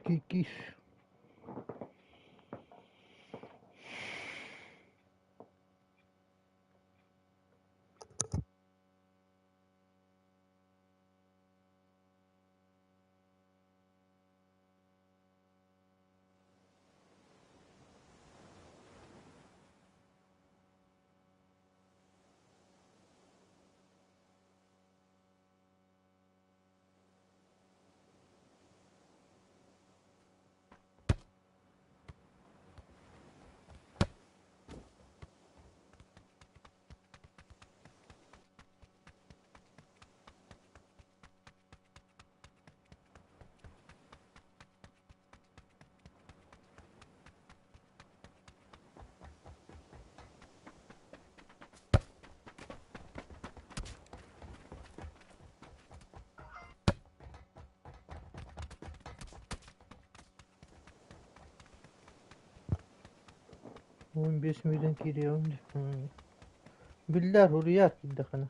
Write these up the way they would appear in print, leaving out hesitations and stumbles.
Киир. 15 мүнүүтэн киириэҕим дии. Биллэр, уруйаар киирдэххинэ.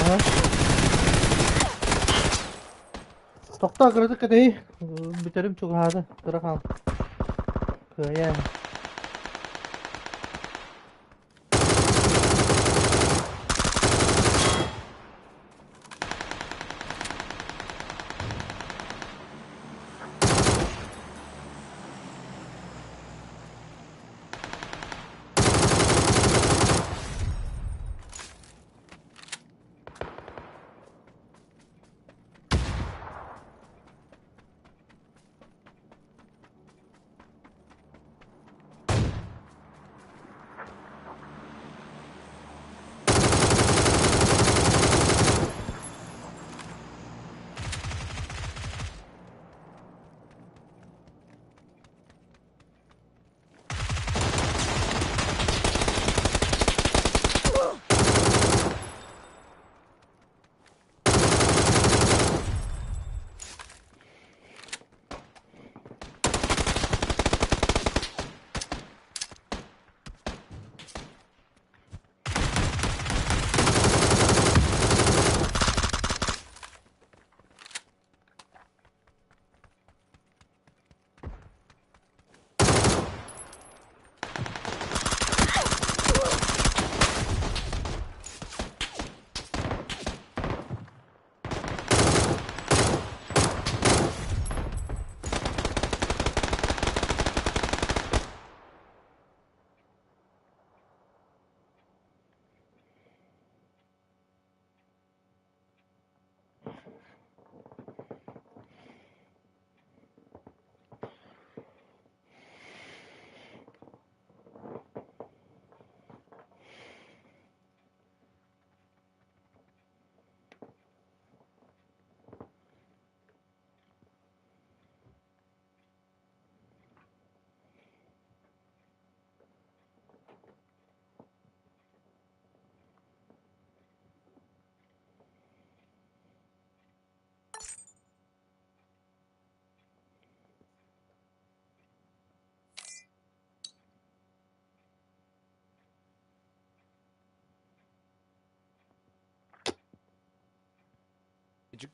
Аһа. Тохтоо, кыратык кэтэһий. Бүтэрим чугаһаата, кыра хаал. Кыайан.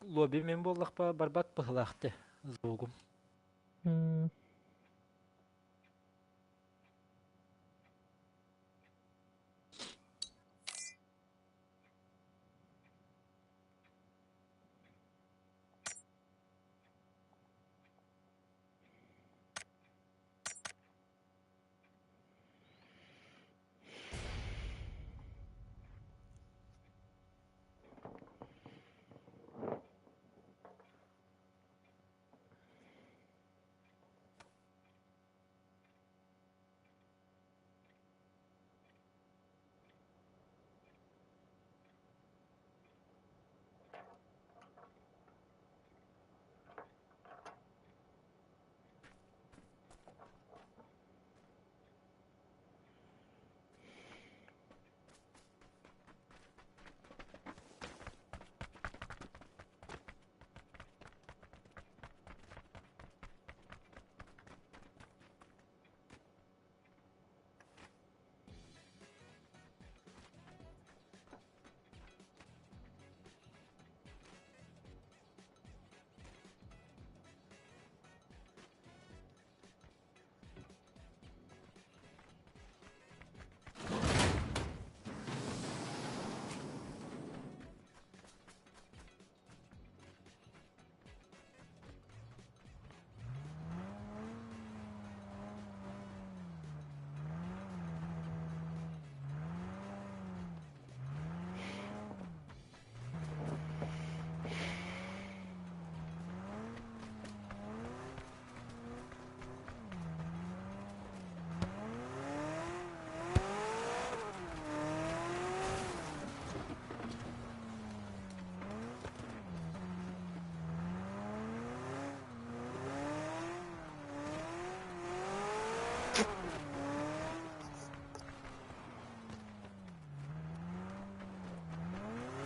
Лобби мин буоллахпа барбат быһылаахты звугум.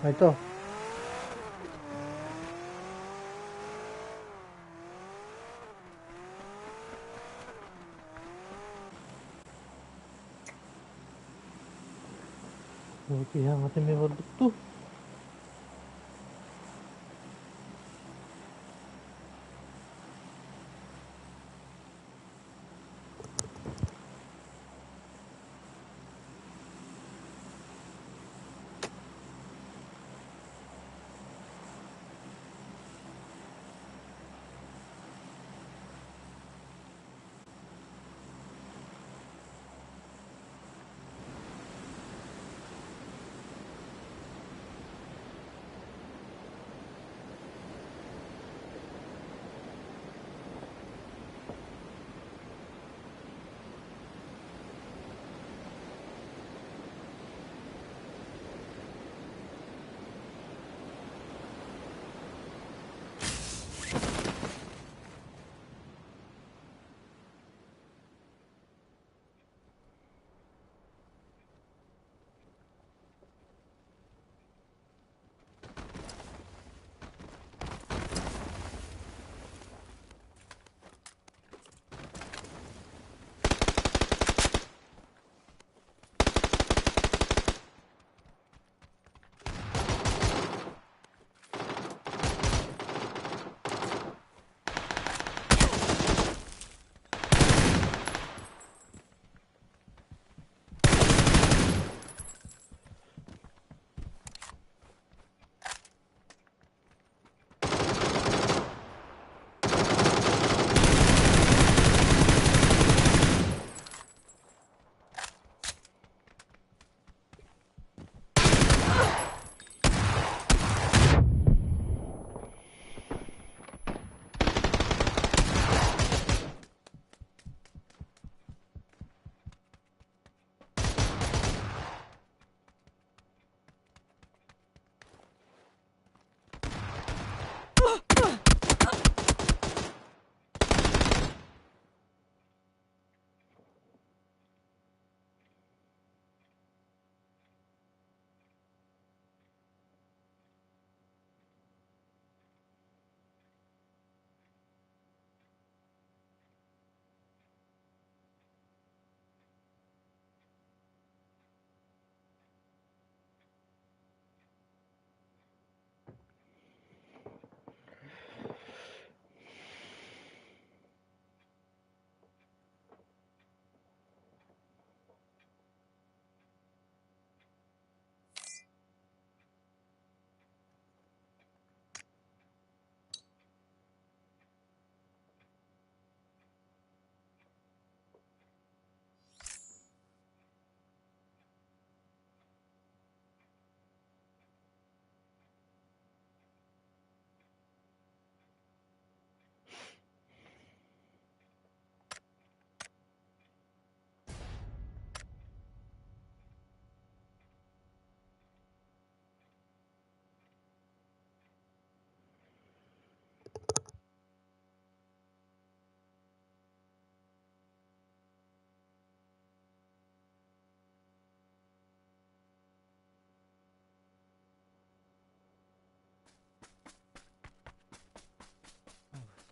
Айто. Киһи аҥата эмиэ барбыт дуу?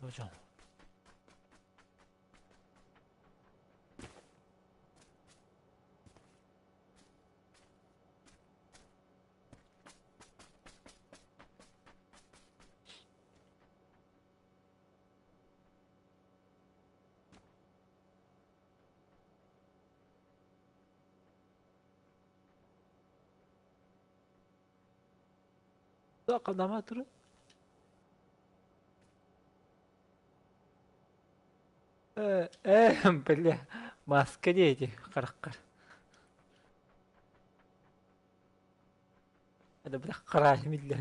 Дьон. Туох туру? Э, э, бля, маска диэти хараххар. Это бля хараһым иллэ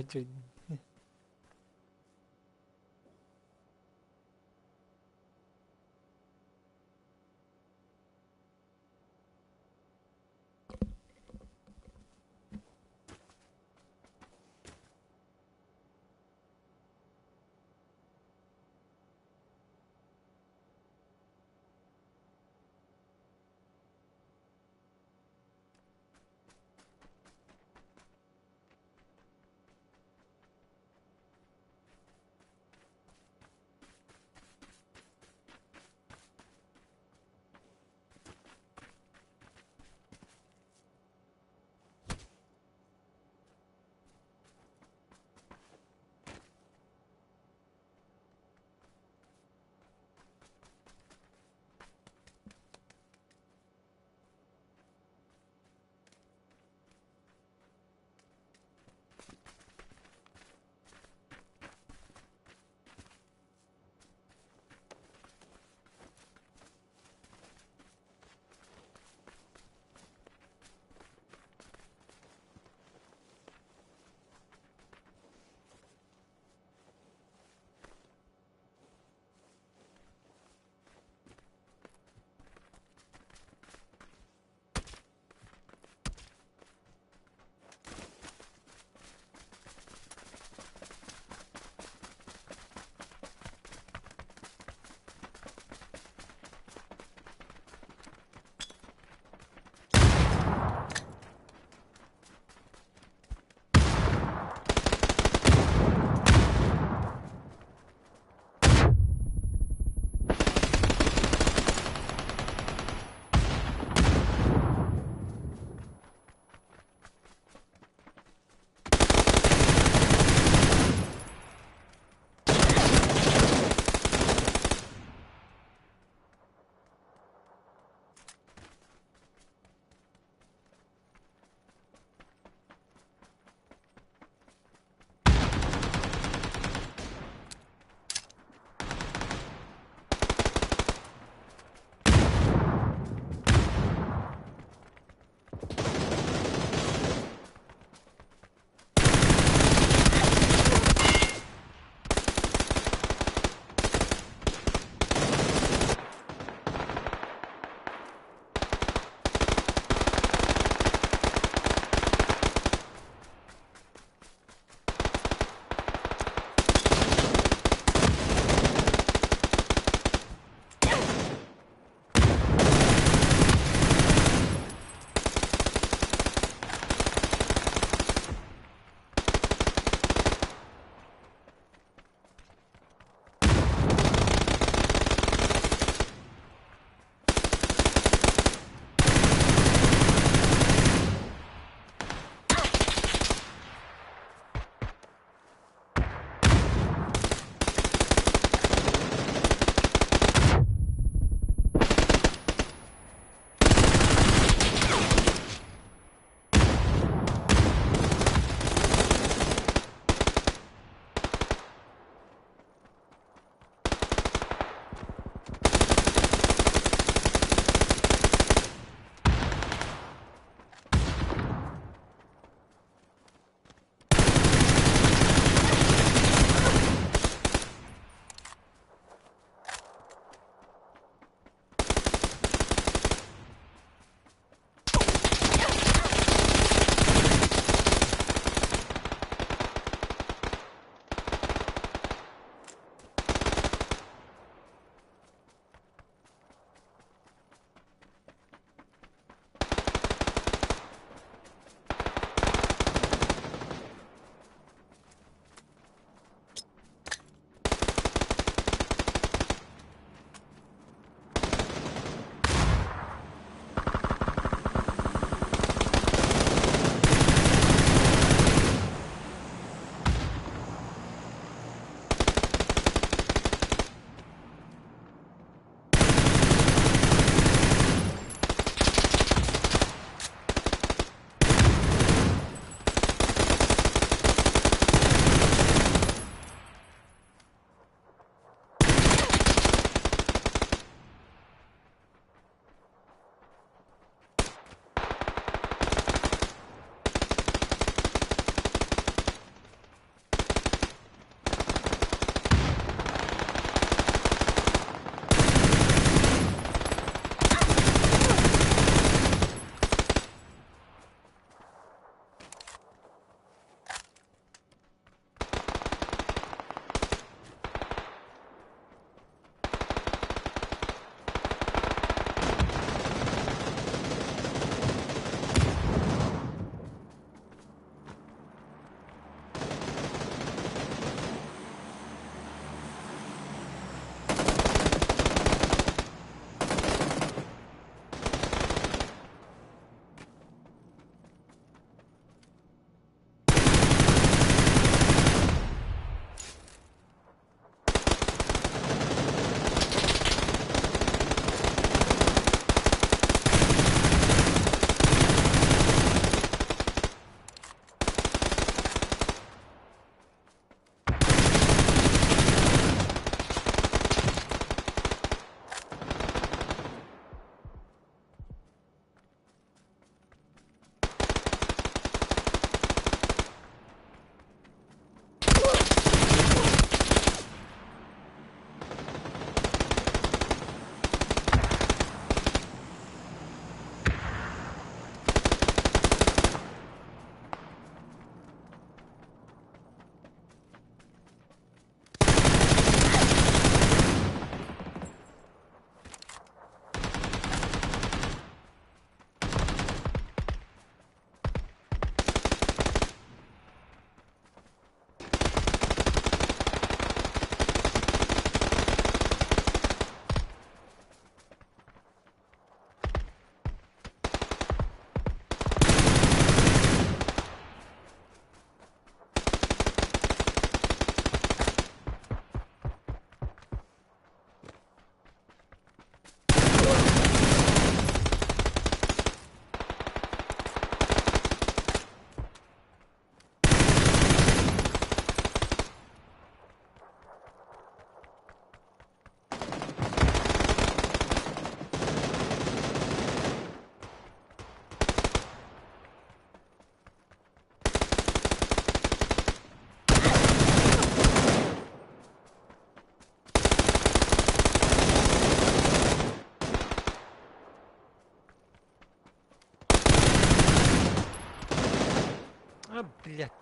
Блядь.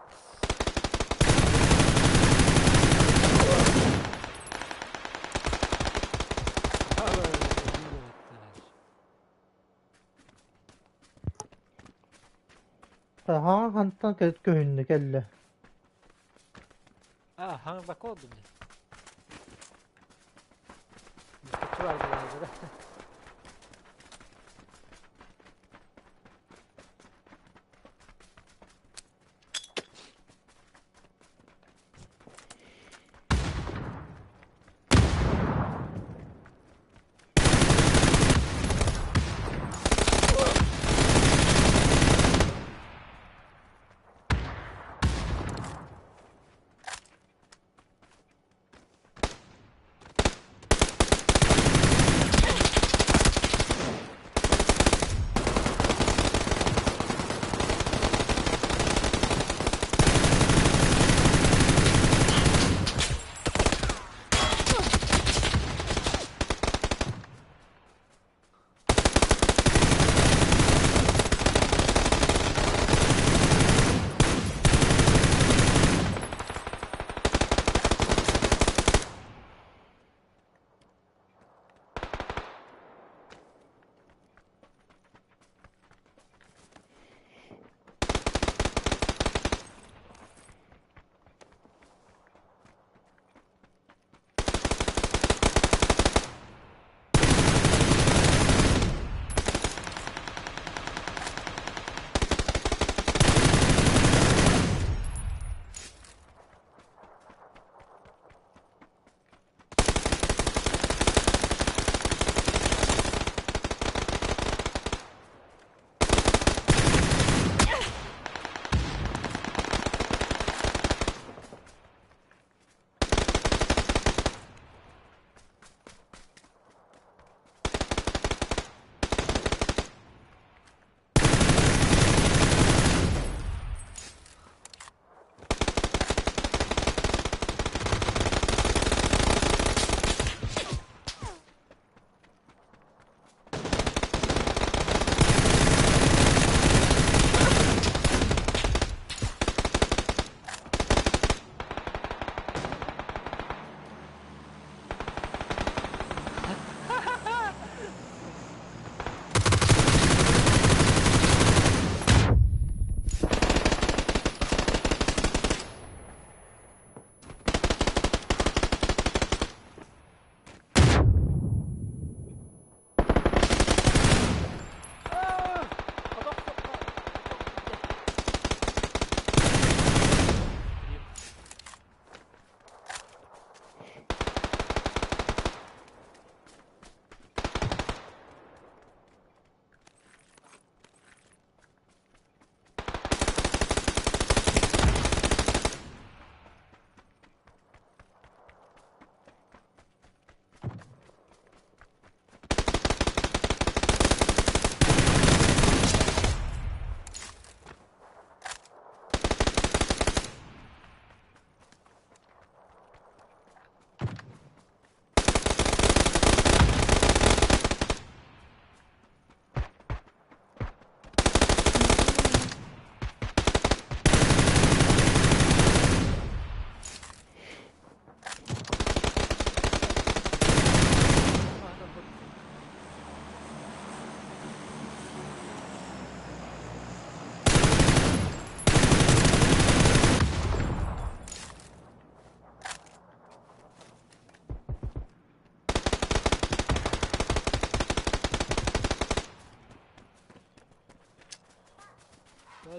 Хаһан хантан көһүннэ кэллэ? А, хаҥырбакка олордум дии. Турар.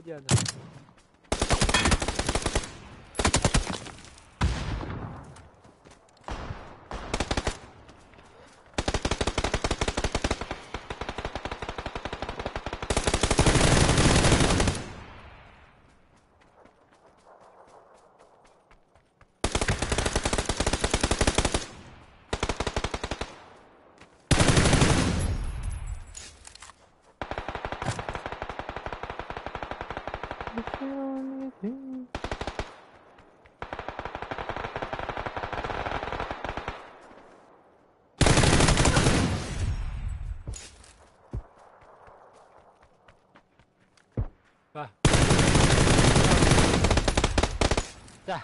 Диана. Да.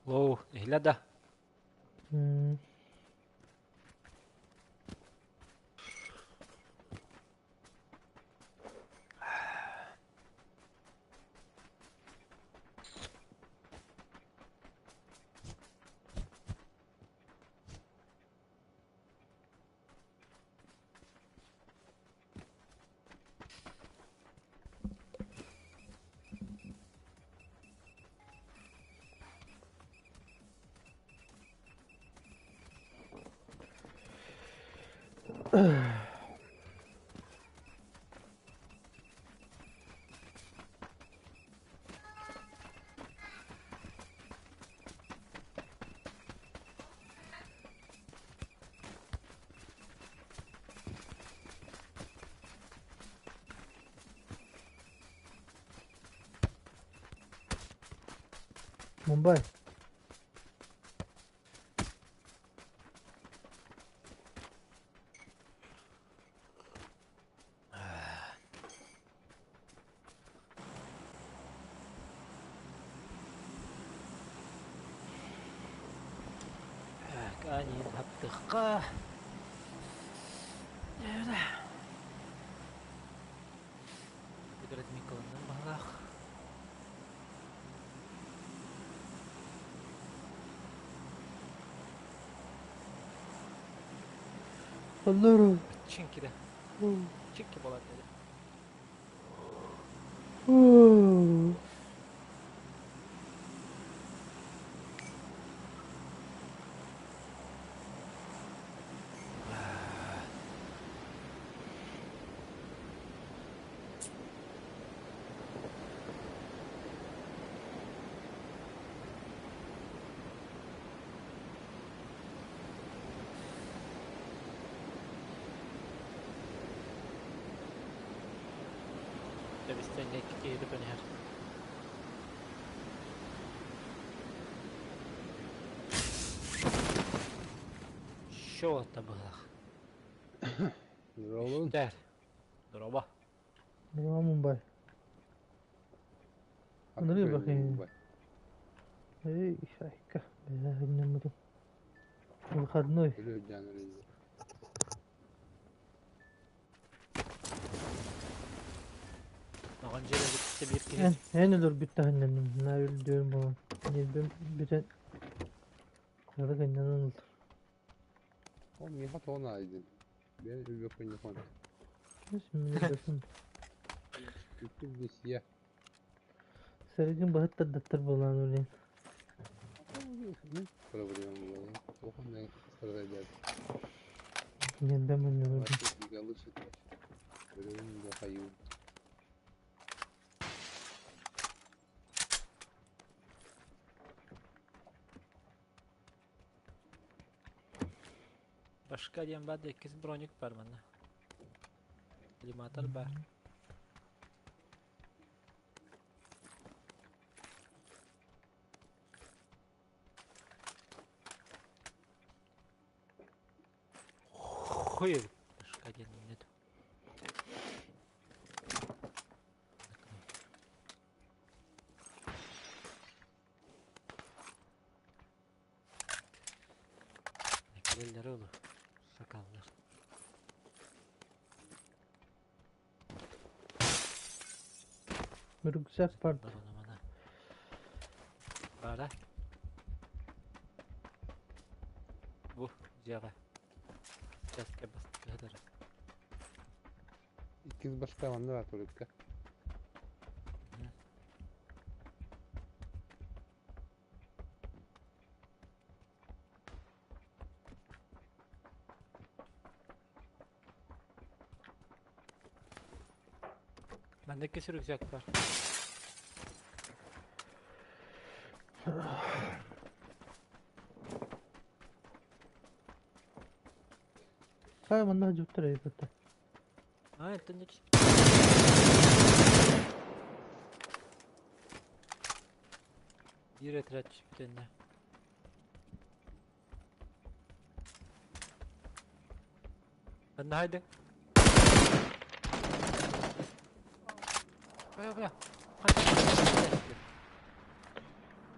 Лоу, иһиллэ да? Mumbai. Аанин хаптыхха. Бүтэрет Миколаннан баһылаах. Аллора. Чинки да. Чинки болот dedi. Тэбис-тэҥҥэ икки киһи тутан иһэр. Счета быһах. Здорово. Үстэр. Дороба. Дороба Мумбай. Андрей Бахин. Эй, айка. Выходной. Маҕан дьиэлэргэ биир киһи. Эн, эн өлөрбүт таһыннанным, наа өлдүөм буолан. Ньирбим бүтэн кыра гыннанан ылдым. Ол миэхэ тоҕо наадыйдын? Бэйэн өлбөккүн дьохон. Үккүн бисийэ. Сэргин быһыт тардаттар буолан үлэн. Проблема буолан. Охон страдать. Ньирбим мунньулуйдум. Өлөбүн да хайыы. Башка диэн баар да иккис броник бар манна. Коллиматор баар. Хуй башка диэн нет. Кэлэллэр олу сакаллар. Рюкзак бар. Мана. Бара. Бу дьиэҕэ. Часка бастыгыдара. Иккис башка манна бар турукка. Манна иккис рюкзак бар. Хай манна жуттар эбит. А, это не Биир отряд түспүтэннэ. Ханна хайдың? Бля, бля.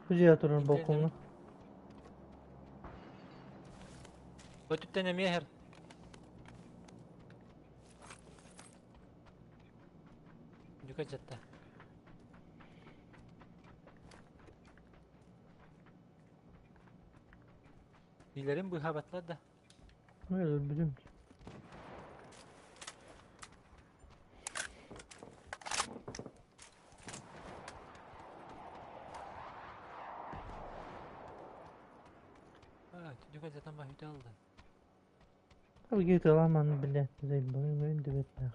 Дьиэ турар балкоҥҥа. Өтүттэн эмиэ иһэр. Дьүкэ дьатта. Билэрин быыһаабатылар да. Өлбүтүм. Түннүк сатан баһыйда алды. Алгы тыламан биле зайбын дебетнах.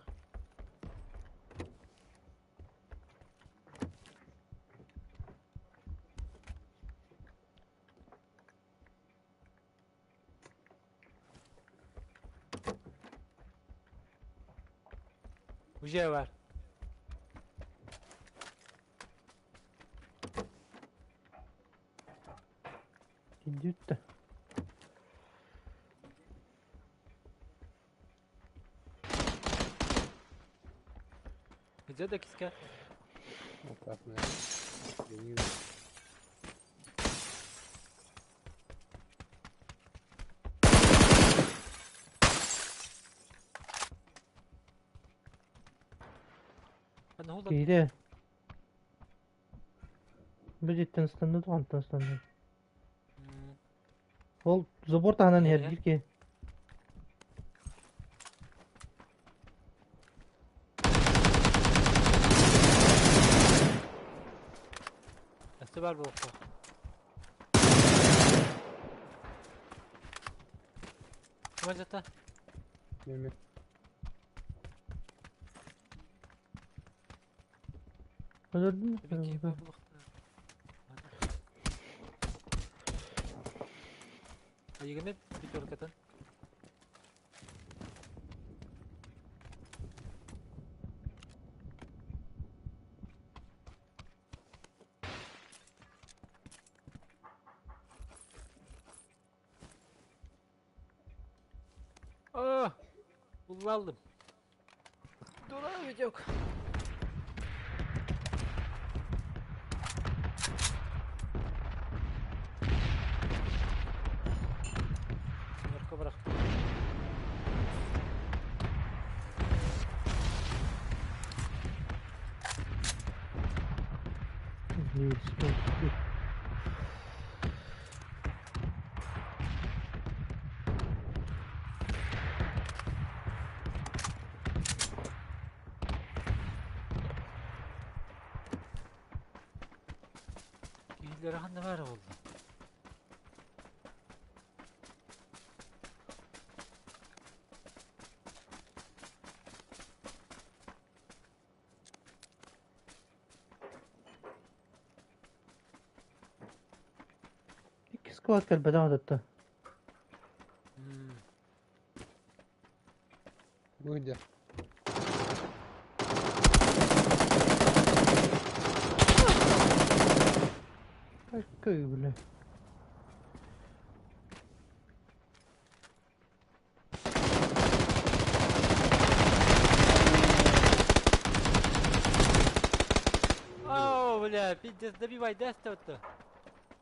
Уже бар. Идют-то. Где до киска? Вот так, наверное. Киирэ. Бу дьиэттэн ыстанна дуо, хантан ыстанна? Ол забор таһынан иһэр биир киһи. Өссө баар буолуохтаах. Ким Неме. Өлөрдүн Киһи баар буолуохтаах. Айыгыны пятеркатын. О, буллалым. Дура, Витек. Норка бырахтым. Есть. Киһилэрэ ханна баара буолла? Икки склад кэлбэтэх отутта. Вы где? Какой, бля. О, бля, пиздец, добивай, дай то.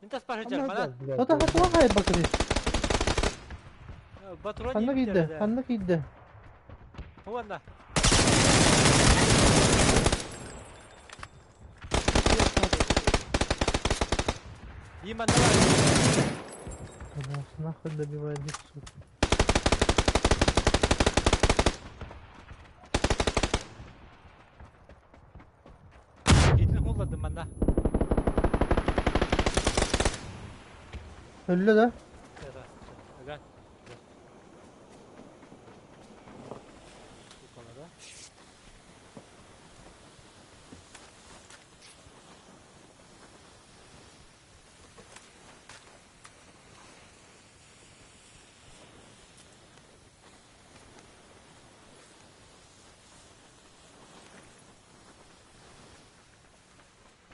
Не та спаржа мана. Ота хатла бакыры. Патрон Ханна кийдэ, ханна кийдэ. Уонна. Дима, давай. Пожалуйста, нахуй добивает здесь, сука. Итин хулладым манна. Өллө да? Ага. Сукалара.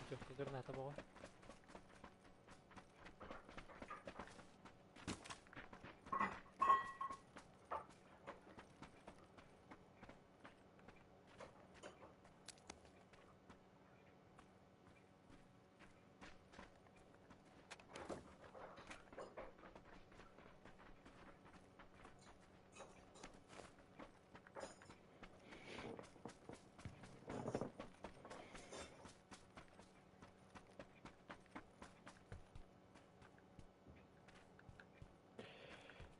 Путевка граната была.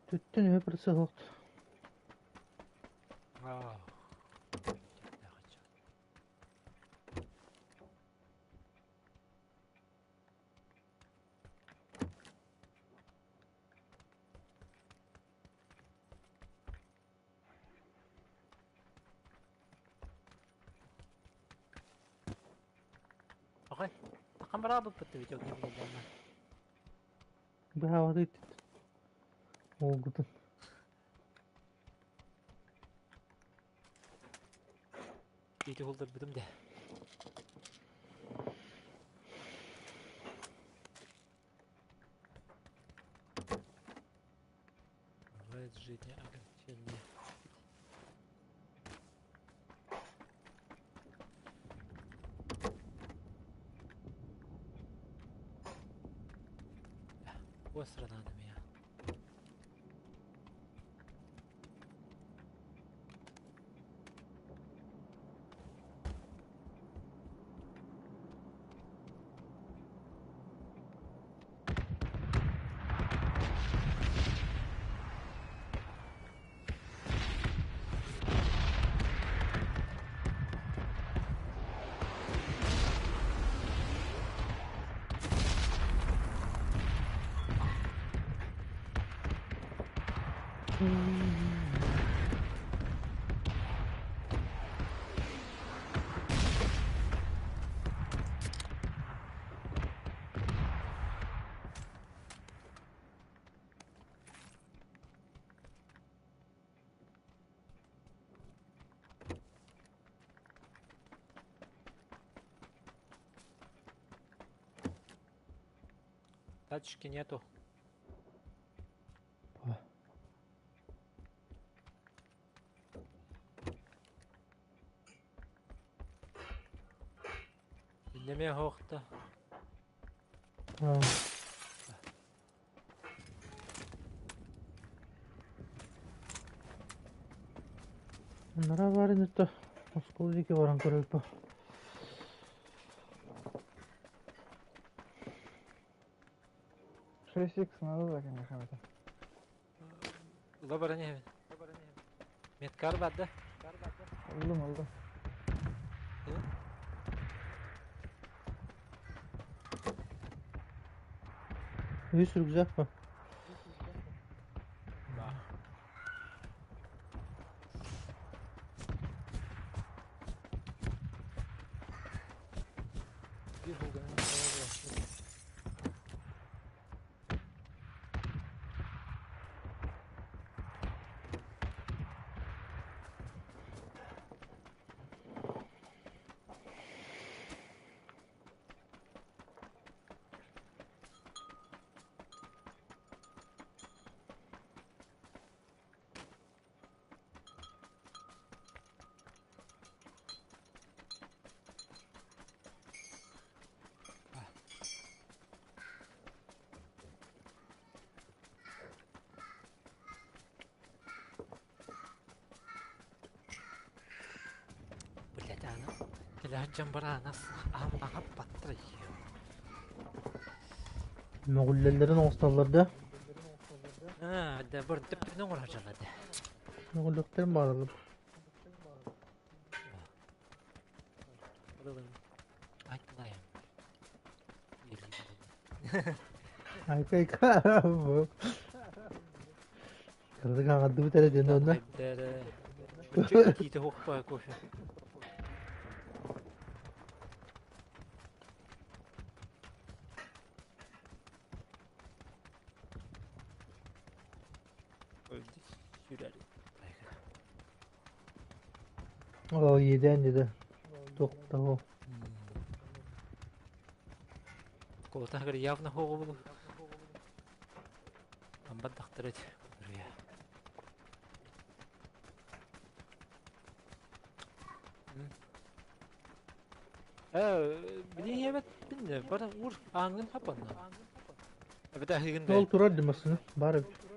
Түттүн үһэ процесс. Ах. Я хочу. Окей. Камера быппыт видео не булдым. Баһааваты Олгутун. Ити холдор бутум де. Бывает в жизни огорчение. Посрано на меня. Тачки нету. Немэ хоохто. Аа. Анараа баарын өттө оскуола диэки баран көрөрбө. 6x надо да кэмҥэ хабата. Ыла баран иһэбин. Медкар бар да? Ыллым ыллым. Үс рюкзак па? Баар. Биир булганын Блять, аны кэлэһит дьон бараанас аһап баттар Мөҕүллэллэрин оҥостоллор да? Аа, да быр төптүнэн оҥорор дьоннор да. Мөҕүллүөхтэрин баҕараллар. Айкалайым. Айка айка бу. Кырдык аҥардыбыт эрэ диэн онно. Киитэ хуохпа кофе. Сүүрэр. Ол иэдээн деді. Туох того. Колотаһыгар явно хоҕубулу. Амбат дахтар эт. Билиһиэбэт бинне бара ур аангын хапанна. Эбэтэ аһыгын Ол бэйэн. турар димасына бар эбит.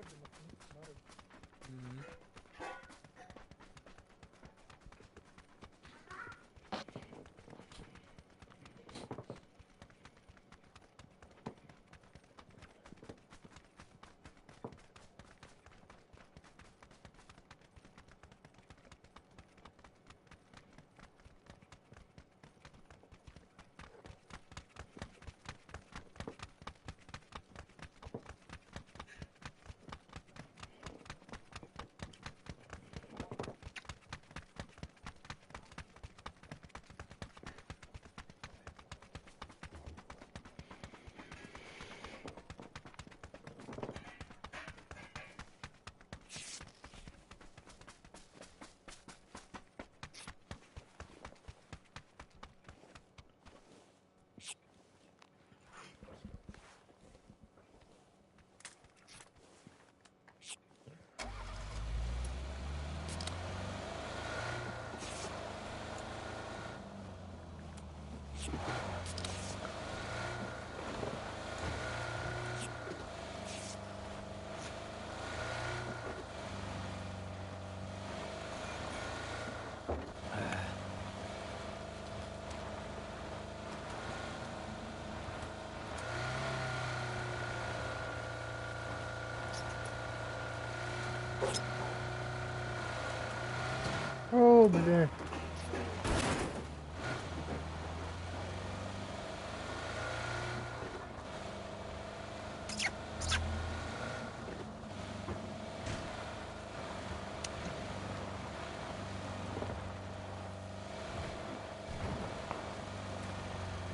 О, бля.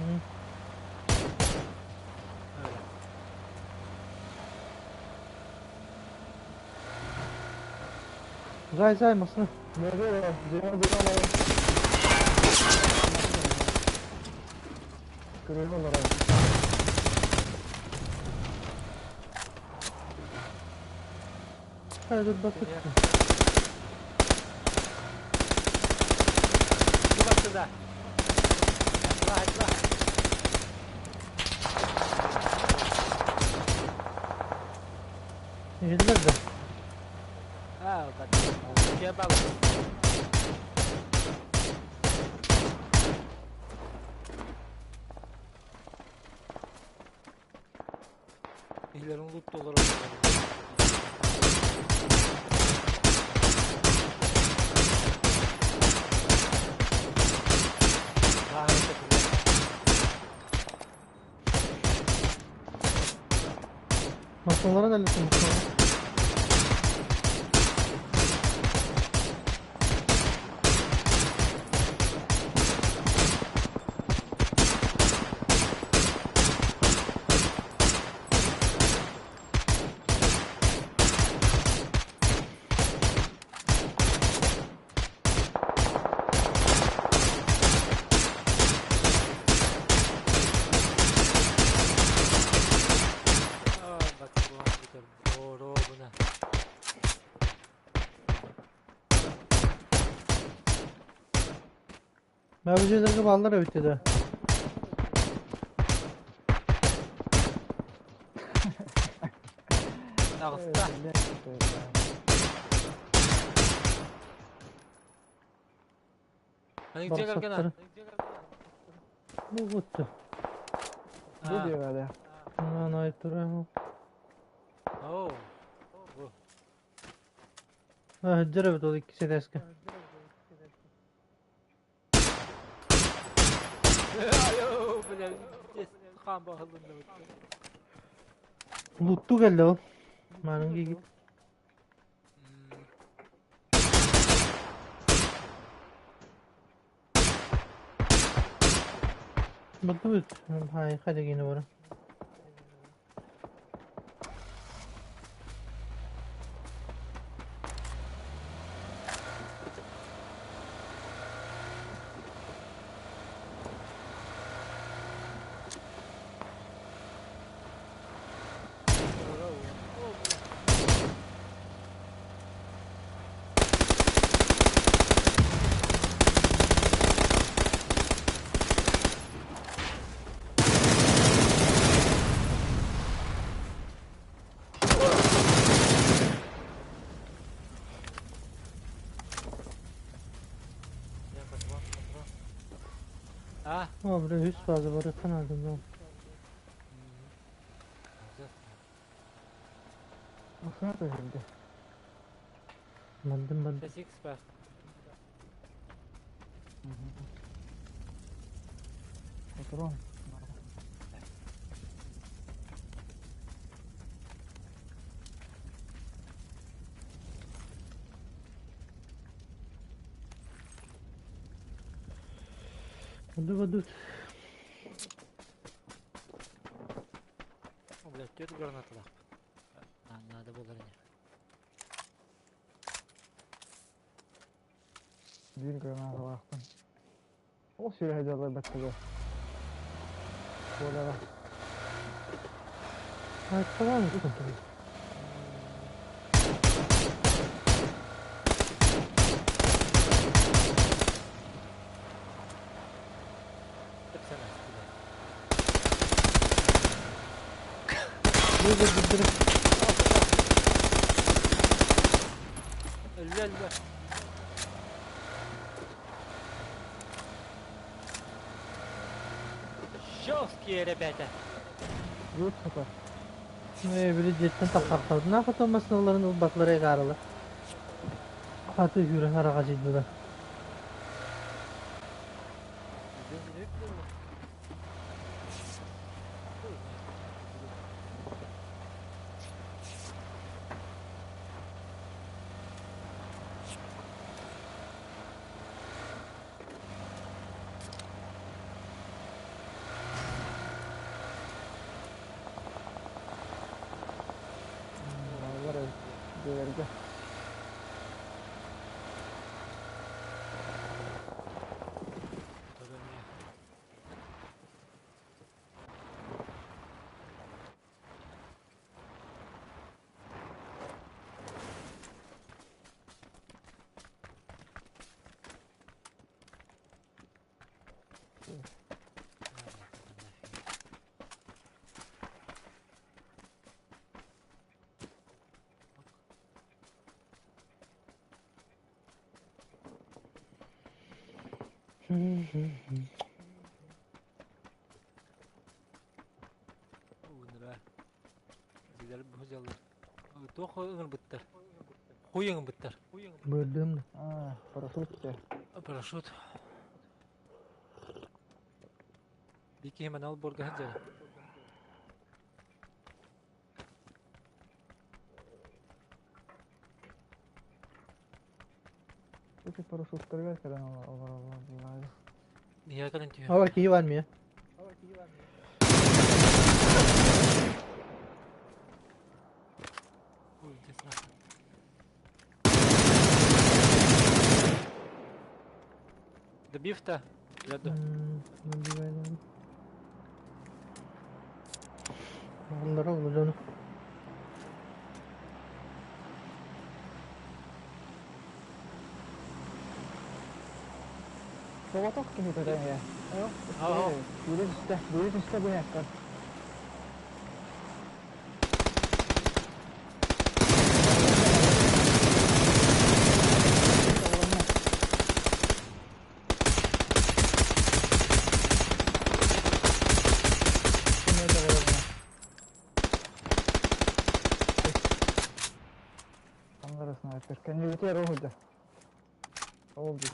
М. Зай, зай, масына. Көрөйм олорор. Хайа dur bakıp. Баттыда. Атла, атла. Иһиллэр да? Аа, бат. Дьэ бал. Киһилэрин луттулар. Masalara neredesin Mustafa? Аа, бат буолан бүтэр. Боруобуна. Мөбүжелерге баллар өтті да. Таҕыста. Аны дьиэ кэргэн Барсаттары. Bu buttu. Бу диэбэдэ. Мына айттыра. Оо. Бу. Хыджыр эбит ол икки седеске. Айоо, бля, хаан баһылынна битти. Лутту келdi ол. Манын кийгит. Бутtu бут. Хай хадегини бара. Я патрон, патрон. А, О, бля, үс базы бар өткен алдым. Машина төһүлдү. Мандым бандым. Сейчас X бар. Патрон. Буту буту. О, блядь, түөрт гранаталаах. Надо было не. Биир гранаталаахпын. Ол сүрэһэ дьаллар баттыга. Буолара. Айттыран үстін. Тэпсэнэ. Бу бу бу. Өллө өллө. Жесткие ребята. Лут сытар. Э, били жеттен таққақтады. Нақы томасыналарын ол батлары ағарылы. Қаты хүрен араға жейді да. Баллар дьиэлэргэ. Уунура. Дилер бу дьаллар. Туох ыҥырбыттар? Хуй ыҥырбыттар. Бырдым да. А, парашют те. Парашют. Бики манал борга сылдьар. Эти парашюттарга кэлэн олороллор булаары. Миһэ кэлэн түһүө. Ава киһи бар мия. Ой, где страшно. Добив-то? Ряду. Onlara olacağını. Соҕотох киһи көрөн иһэ. Аа. Бүүрэ түстэ, бүүрэ түстэ бу иһэккэр. Таҥнары снайпер. Кэннибитигэр ол сылдьар. Ол дии.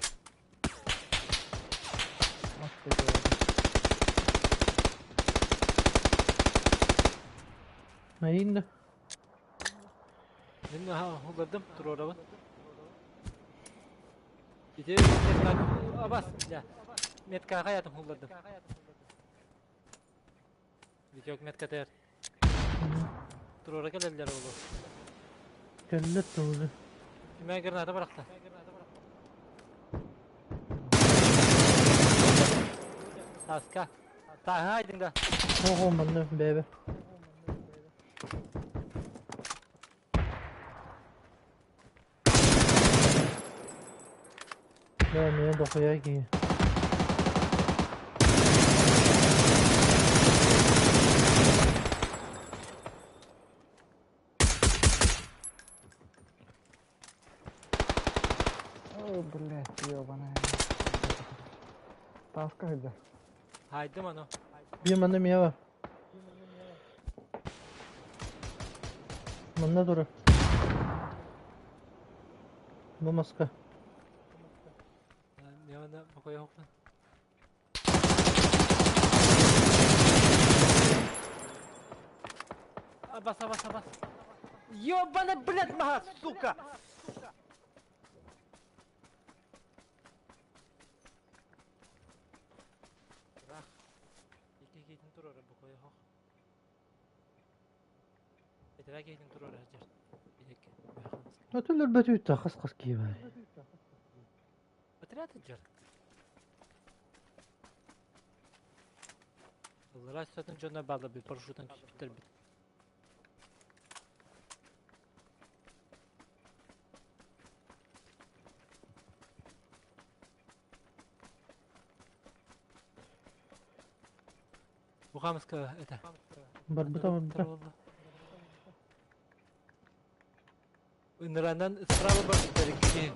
Мас диэки Айын да. Мин улардым, туруорабын. Ити абас, бля. Меткаға ятым улардым. Витек метка тер. Туруора кэлэллэр олу. Кэллет тылды. Кимэ граната бырахта. Таска. Тааһа айдың да. Оҕо манна бэбэ. Да, меня дохуя киһи. О, блядь, ёбаная. Таска сылдьар. Хайдым аны. Биир манна миэ бар. Манна турар. Бу маска. Мен аны бокой хоқпын. Абас, абас, абас. Ёбаный, блядь, мага, сука! Рах. Ики кейтин турар, бокой хох. Этера кейтин турар, хажар. Билек. Өтөлөр бөтүүттэ хас-хас киһи баар. Отряд жар. Ыллара сөтін жона балы bir парашюттан түспүттер бит. Бухамска это. Барбыта барбыта. Ыныранан справа барбыттар икки.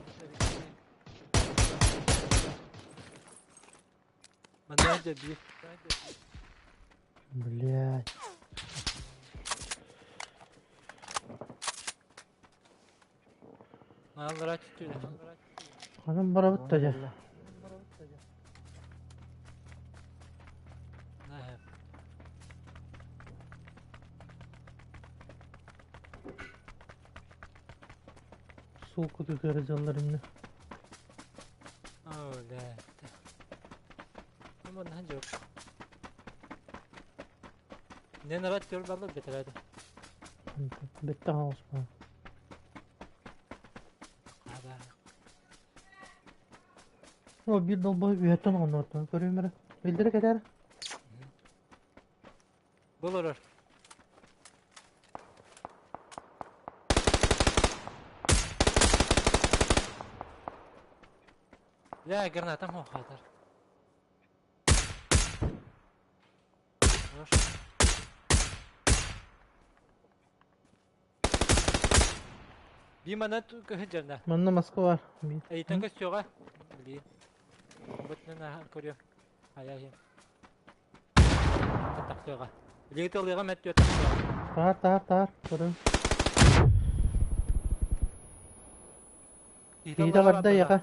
Манна да бир. Блядь. Маалара түттүлэ. Ханан барабыт да дьэ. Наһэ. Суол кутутугар дьаллар иннэ. Оо, да. Манна жоқ. Не нарат төр баллар бетереді. Бетте хаалыспа. Аба. О, биир долбой үһэттэн оҕоннооттон көрүм эрэ. Билдире кэтээр. Бұл орор. Бля, гранатам хо хатар. Хорош. Би манат көһө жарна. Манна маска бар. Би. Эйтен көстүөҕэ. Били. Бытынан ааһан көрүөм. Хайа иһин. Тахсыаҕа. Билигин тылыаҕа мэттүө тахсыаҕа. Таар, таар, таар. Көрүҥ. Киһитэ барда эйиэхэ.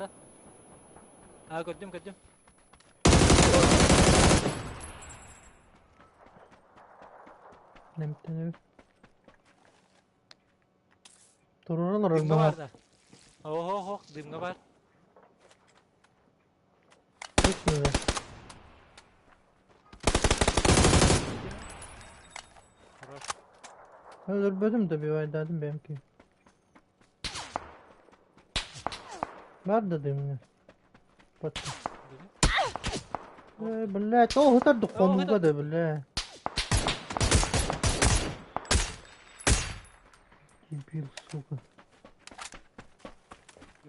Аа, көрдүм, көрдүм. Нэмтэнэбит. Туруоран олорор Дымҥа баҕа. бар да. Оһо, дымҥа бар. Үс Хорош. Өлөрбөтүм да бивайдаатым бэйэм киһи. Бар да дымҥа. Батта. Э, блядь, ол ытар да хонууга да, бля. Дебил, сука.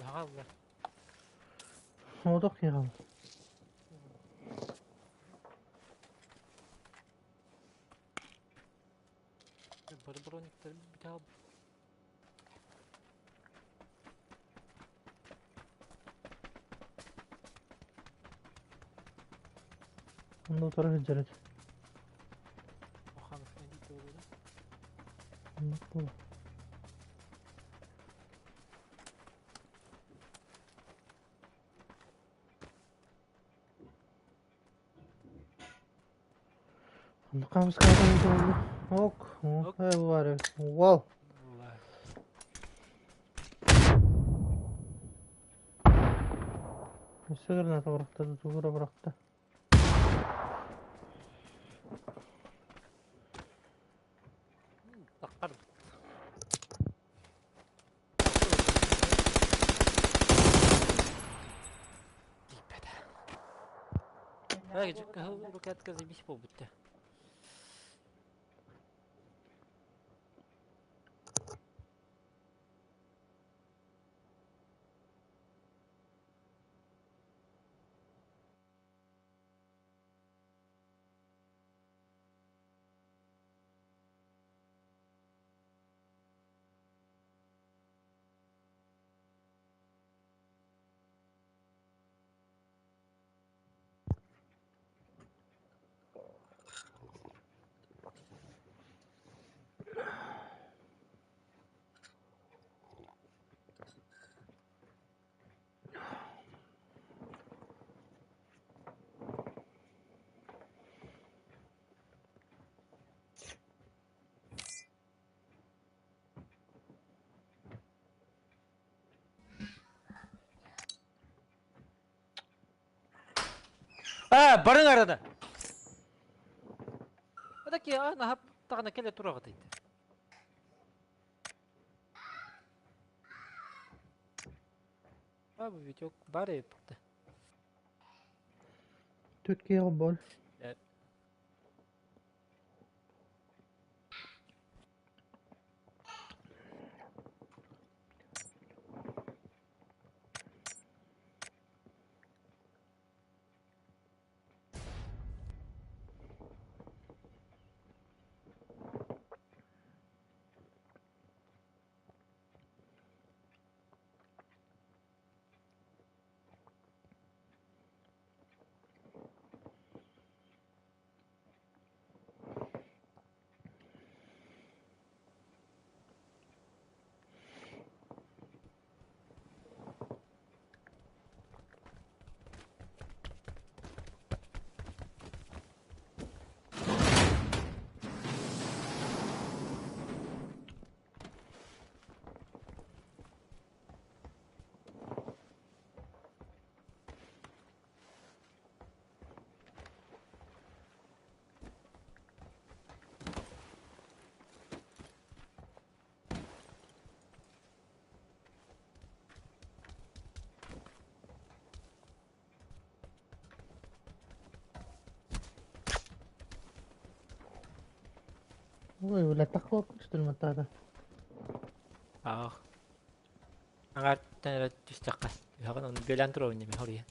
Хаалла. Соҕотох киһи хаалла. Бары брониктар бүтэ Онно утары сылдьар этэ. Оннук буолуо. Онно хаамыскаата буолла. Ок, э бу баар эбит. Уол. Өссө граната бырахта, тутуура бырахта. Таххар. Тиийбэтэ. Кыһыл рукатка заебись буолбут Аа, барыҥ арада. Адаки, а, наһап таҕана кэлэ тураҕыт ыйды. А, бу Витек бар эбит. Türkiye bol. Ой, бля, такого что ли мотада. Аах. Аҥаартан эрэ түстэххэ. Үһэҕин ону бүөлээн туруорун дии хоруйан.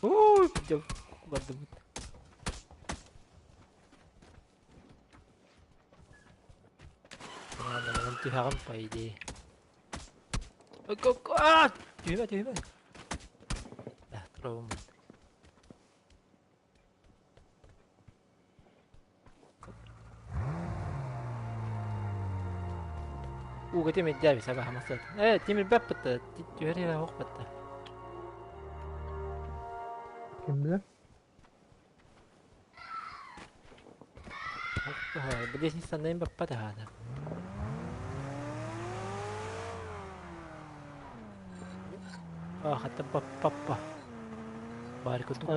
Ууй, дьэ бардыбыт. Түһэҕин по идее. Түһүмэ, түһүмэ. Туруобум. Ууга тимирдээби саба хамасат. Э, тимирбэт бытта, түһэр иһэ оһох бытта. Ким билэр? Билесин санайын баппат аһаата. Хатта баппаппа. Баары курдук.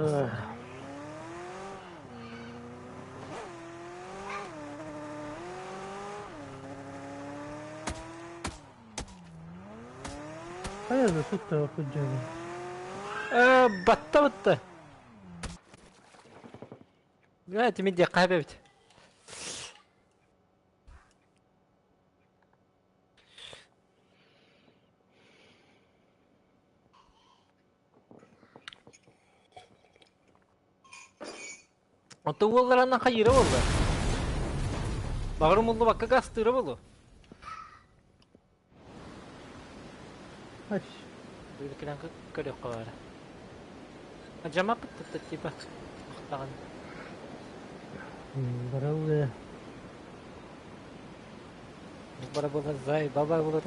Хайа да сutta куддьугун. Батта батта. Тимирдиэххэ эбит. Оттон уолларанан хайыыра буолла? Баҕар умуллубакка гастыыра буолуо. Кэлэн көрүөххэ баара. Дьамаппыт типа даҕаны. Барыл Бара буолар зай баба буолар.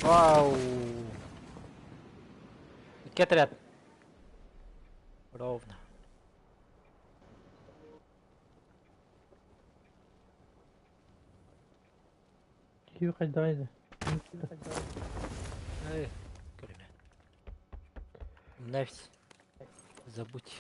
Вау! Икки отряд. Ровно. Киви хайдаҕай Эй, көрүмэ. Навсь. Забудь.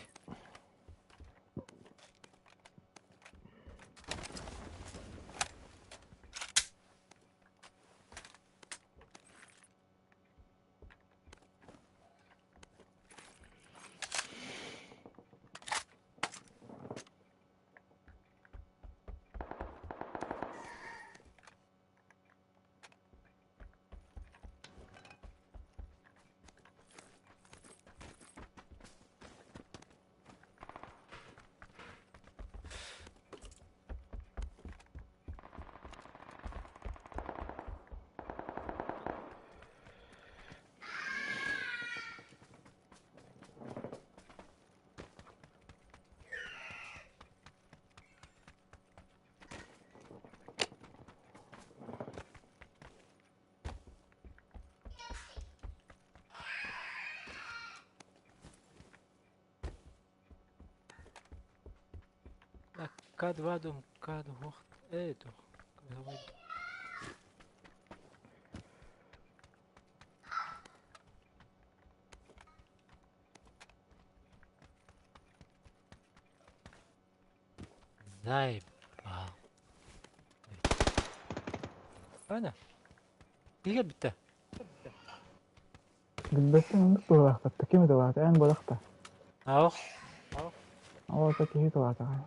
К2 дом, К2, это. Заебал. Ана. Киһи бүттэ. Билбэттэн оннук быһыылаахтар. Ким ыталаата? Эн буолахта. Аох. Ол ата киһи ыталаатаҕай.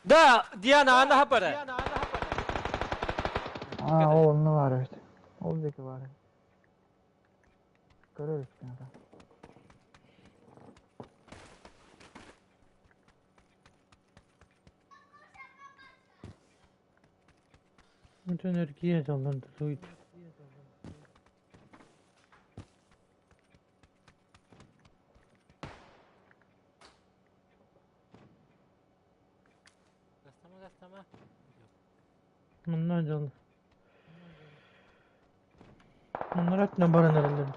Да, Диана, ана хапара. Аа, ол онно баар эбит. Ол диэки баар эбит. Көрөр эбиппин ата. Бүтүн эргийэ дьаллан тутуйт. Gastama gastama. Манна дьон. Манна өттүнэн баран эрэллэр.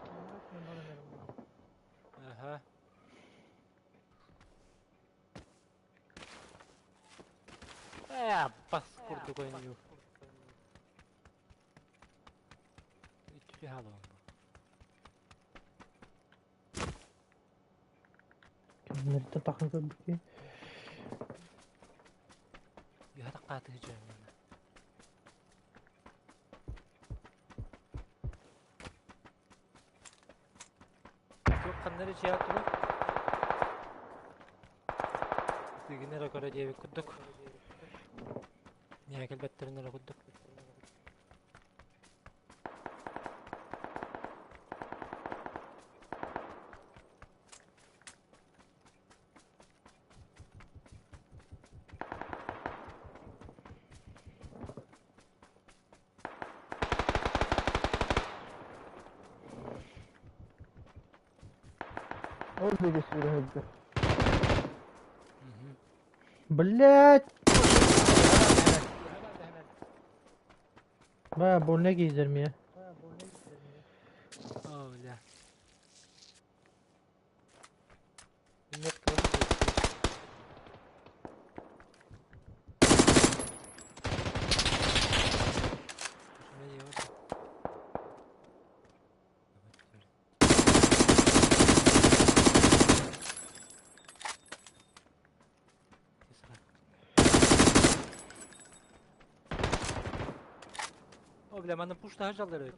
Аха. Э, бас курдук ойнуур. Үтү хаалан бу. Кинилэртэн тахсан көрбүккэ. Үһэ таххаатыы дьон. Туох ханна эрэ дьиэҕэ турар. Тыгын эрэ көрө диэбит курдук. Миэхэ кэлбэттэрин эрэ курдук. Ол диэки сүүрэ сылдьар. Блять! Бая больно киирдэр миэ. О, бля. Нет, кого-то О, бля, манна пушта жаллар эбит.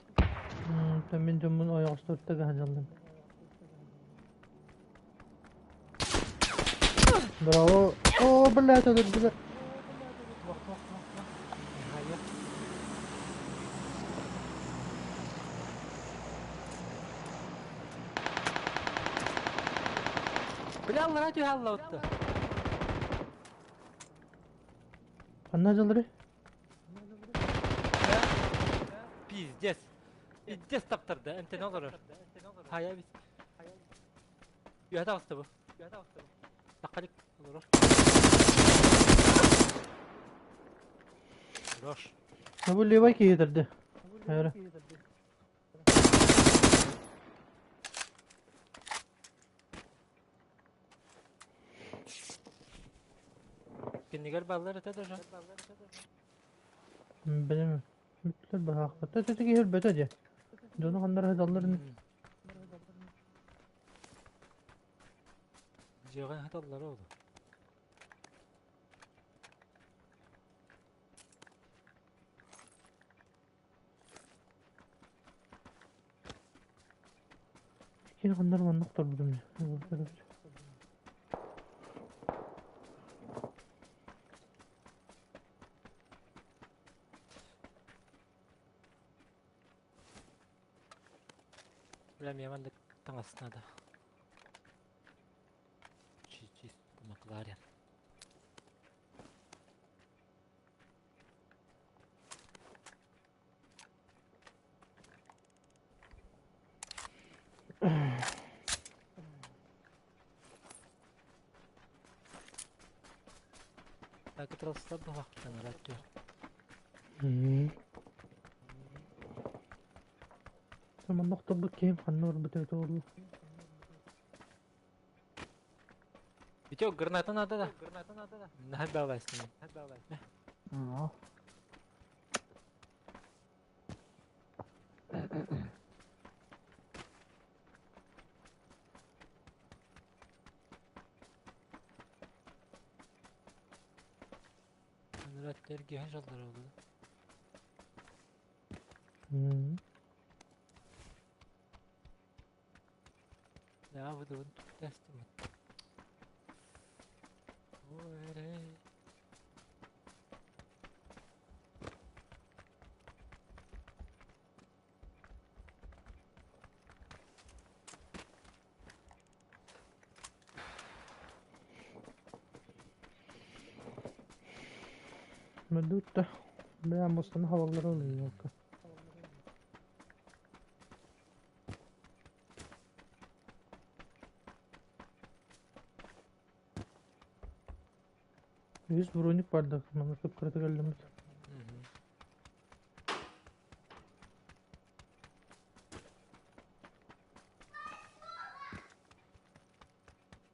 Мин дьоммун ойоҕосторто гаһадьаллым. Браво! О, блядь, өлөрдүлэр. Туох, туох, туох, туох. Хайа. Бля, аллара түһэ аллабытта. Ханна дьаллары? Пиздец. Пиздец таптарды. Эмтene олорор. Хайа бит. Үөһэ таҕыста бу. Таххалик олорор. Хорош. Бу левай киһи Хайра. Кинигэр баллар этэ даже. Билим. Бүттүлэр быһаахпыт. Төтө киһи өлбөтө дьэ. Дьону ханнара сыталларын Дьиэҕэ сыталлар ол. Кини ханнар маннык турбутум. Бля, мне маннык таҥас надо. Чист Макларен. Так, это расслабла, радио. Маннык турбут киһим ханна барбыт эбитэ буолла? Витек, граната надо, да? Граната надо, да? На, давай с ним. Ну. Жаллар oldu. Да, выдавын тестим. Ой, Мөдүттэ. Бэйэм мустан хаваллара ылыйыакка. Үс броник барды. Маны кып-кырата кэллимит.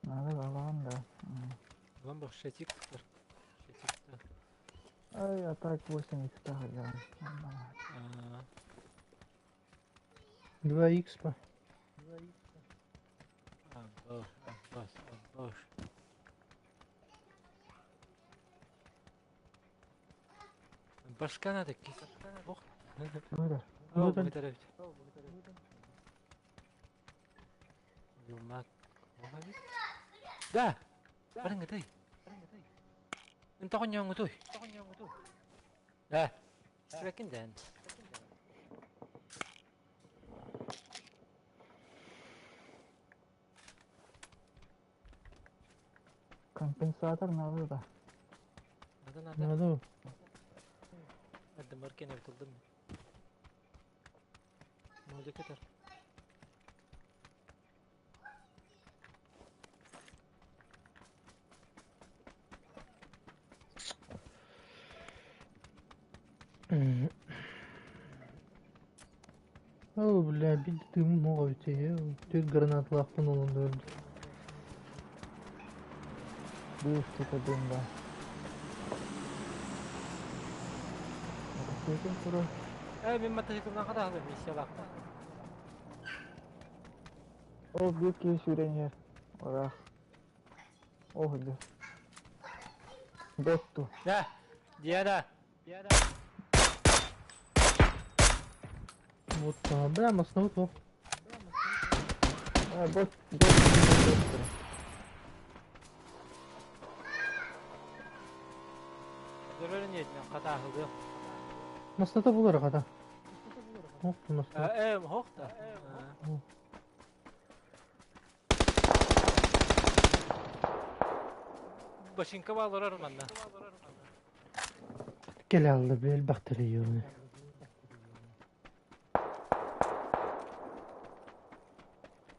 Надо балан да. Вам бы шатик. Шатик. Ай, а так 8 х да. 2 х па. Абаш, абаш, абаш. Башка надо кис. Ох. Böyle. О, Вот он. благодарю. Юмак. Да. Барың этэй. Энтоҕон ньоҥутуй. Да. Сүрэкин дэн. Компенсатор надо да. Надо, надо. Надо. Hadi marken yapıldı mı? Ne olacak yeter. Оо, бля, биир тыым муох эбит Түөрт гранаталаахпын ылан да өлдүм. Биир устата дым баар. Матасыыкыл турар. Ээ, мин матасыыкылынан хатаһалым миссиялаахпын. Ол биир киһи сүүрэн иһэр. Ыраах. Ол сылдьар. Ботту. Да, Диана. Вот, бля, массыынабыт суох. А, бот, бот, бот, бот. Дөрөр ниэтинэн хатааһылыам. Массыыната булар хата. Ох, массыына. Ээ, оһох да. Башинка бааларар манна. Кэлэ алла элбэхтэр юуны.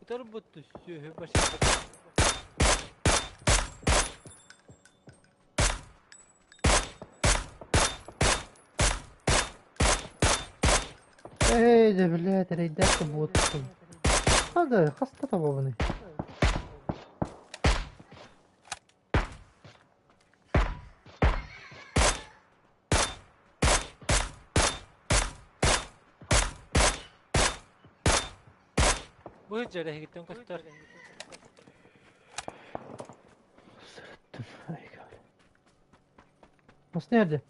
Ытар бутту сүөһү башинка. Эй, дьэ, блядь, эрэйдээх да буоттум. Хада, хаста табабыный? Бу дьэ эһигиттэн көстөр. Сырыттым. Ай, Мас nerede?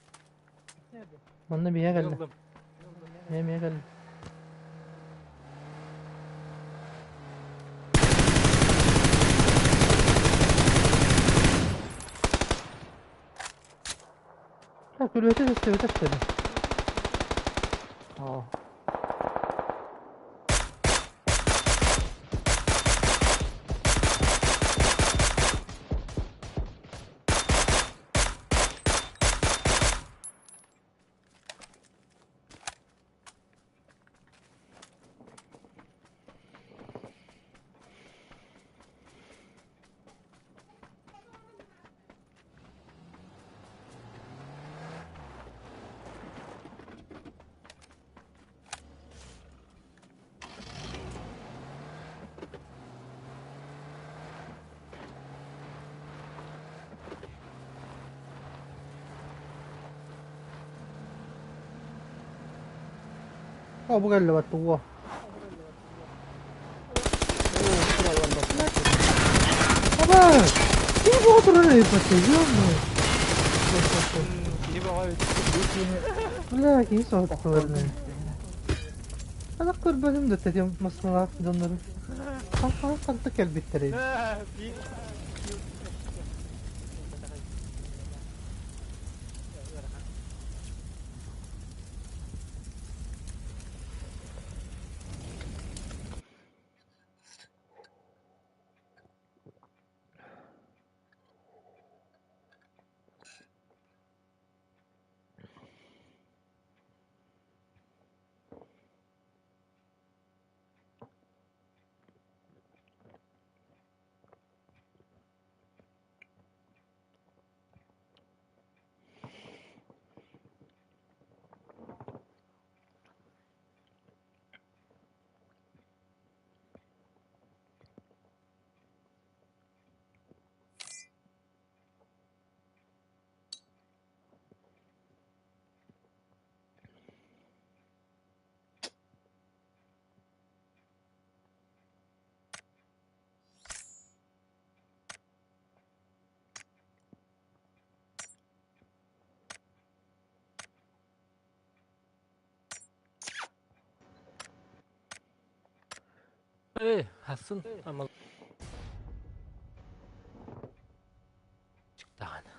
Манна биһиэ кэллэ. Ыллым. Эмиэ кэллэ. Так, күлүөтэ көстүбэтэх деді. Оо. О, бу кэллэ баттуга. Аба! Ким бу турар эппэтэ, ёбну. Киһи бөҕө Бля, киһи соһуттулар Анах көрбөтүм да тэтим массыналаах дьоннору. Хантан ханта кэлбиттэрий? Эй, хасын амал даҕаны.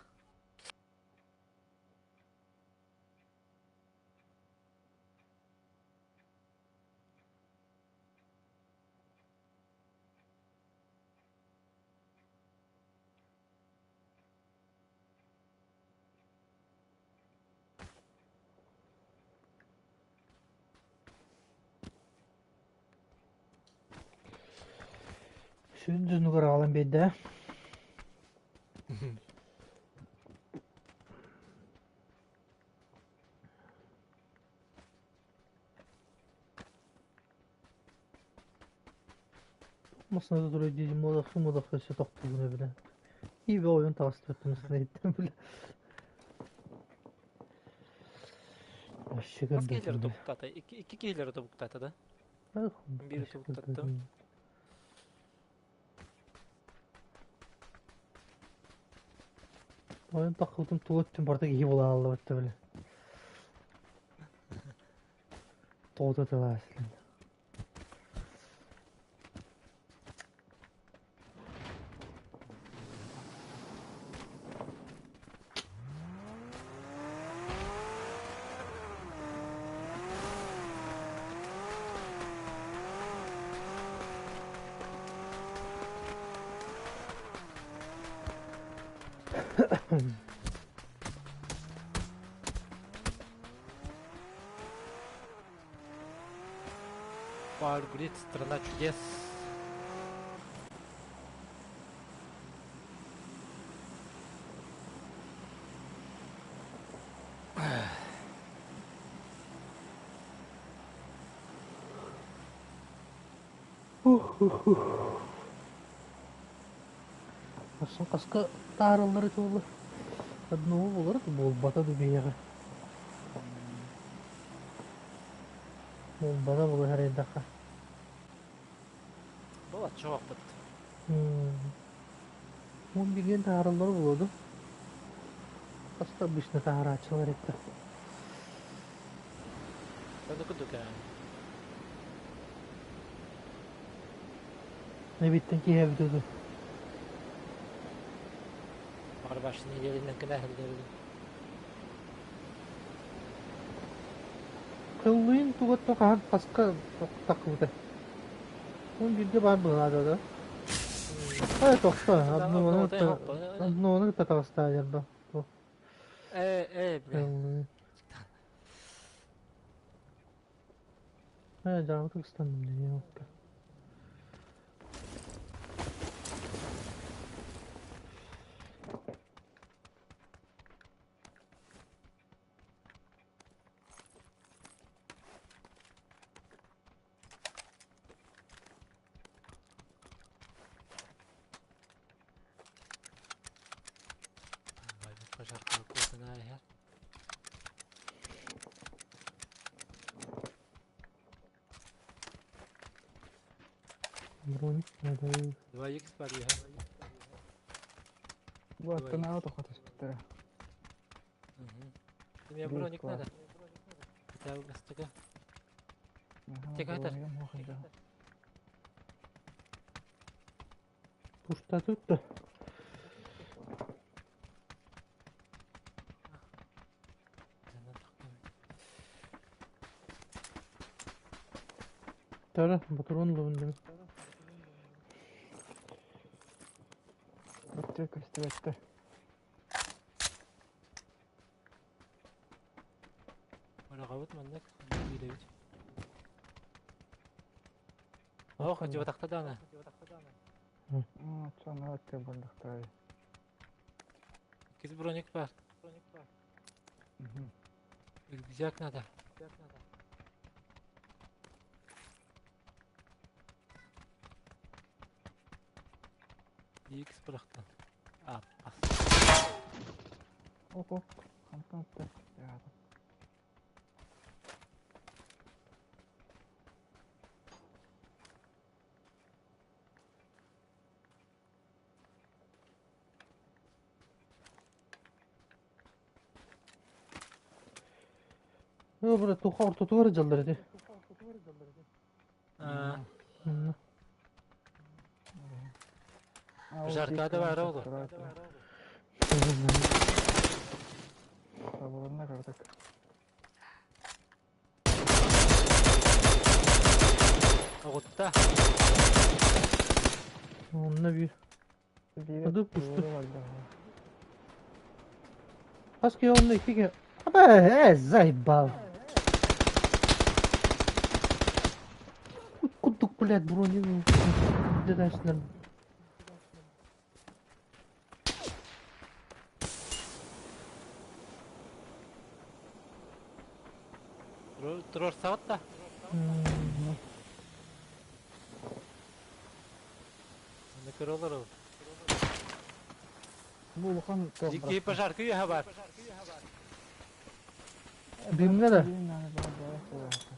Сүрүн дьонугар аҕалан биэрдэ. Массыына турар дии муодахсы-муодахсы өссө тохтуугун эбилэ. Иибэ ойон таҕыстыбыт массыына бile. Вообще Хас киһилэри көрбөтүм. тобуктаата? Икки киһилэри тобуктаата да? Биири тобуктаттым. Ойон таххыбытым тула өттүн барыта киһи буолан аллыбыт да бile. Тоҕо тылааслын. Power Grid, страна чудес. Асын хаска таарыллары туолар. Одного булар буолбата да биһиэхэ. Буолбата буолар эрдэххэ. Бұл атчы опыт. Уон билиэн таарыллар буолуо Хаста обычно таарааччылар этэ. Оны кудука. Эбиттен киһи эбит үһү. Бағыр башын неделінен кінә хілдерді. Кыллыын тугатта хаһан хаска таххыбыта. Уон бииргэ баар быһыылаата да. Ай тохто, однону кытта таҕыстаа дьарба. Э, бля. Кыллыын. Э, дьаабы тыгыстанным дии Пожарка косана я. Броник надо. 2 х бар я. Бу аттанааҕы тохотуспуттара. Мне Биир броник класс. надо. Хотя бы бастыка. Текатор. Пушта тут да. Тара, батурон лундым. Өттө көстүбэттэр. Барағабыт маннык бииребит. Ох, дьыбатахта даана. Чону өттө болдуктар. Киз броник бар. Рюкзак надо. Икс бырахтан. А, пас. Оп оп. Хантан өттө. Бу туха ортотугар дьаллар ити. А, Жаркада бар оҕо. Табылына кардык. Оҕутта. Онно бир. Биир Ады пусту. барда. Хаски онно икки ке. Аба, э, заебал. Кудук, блядь, брони. Дедашнер. Турор саҕат да. Көрө олоробун. Бу улахан туох Дикий бырахтым. пожарка үөһэ баар. Дымҥа да. Биир наада баар баар буолуохтаах.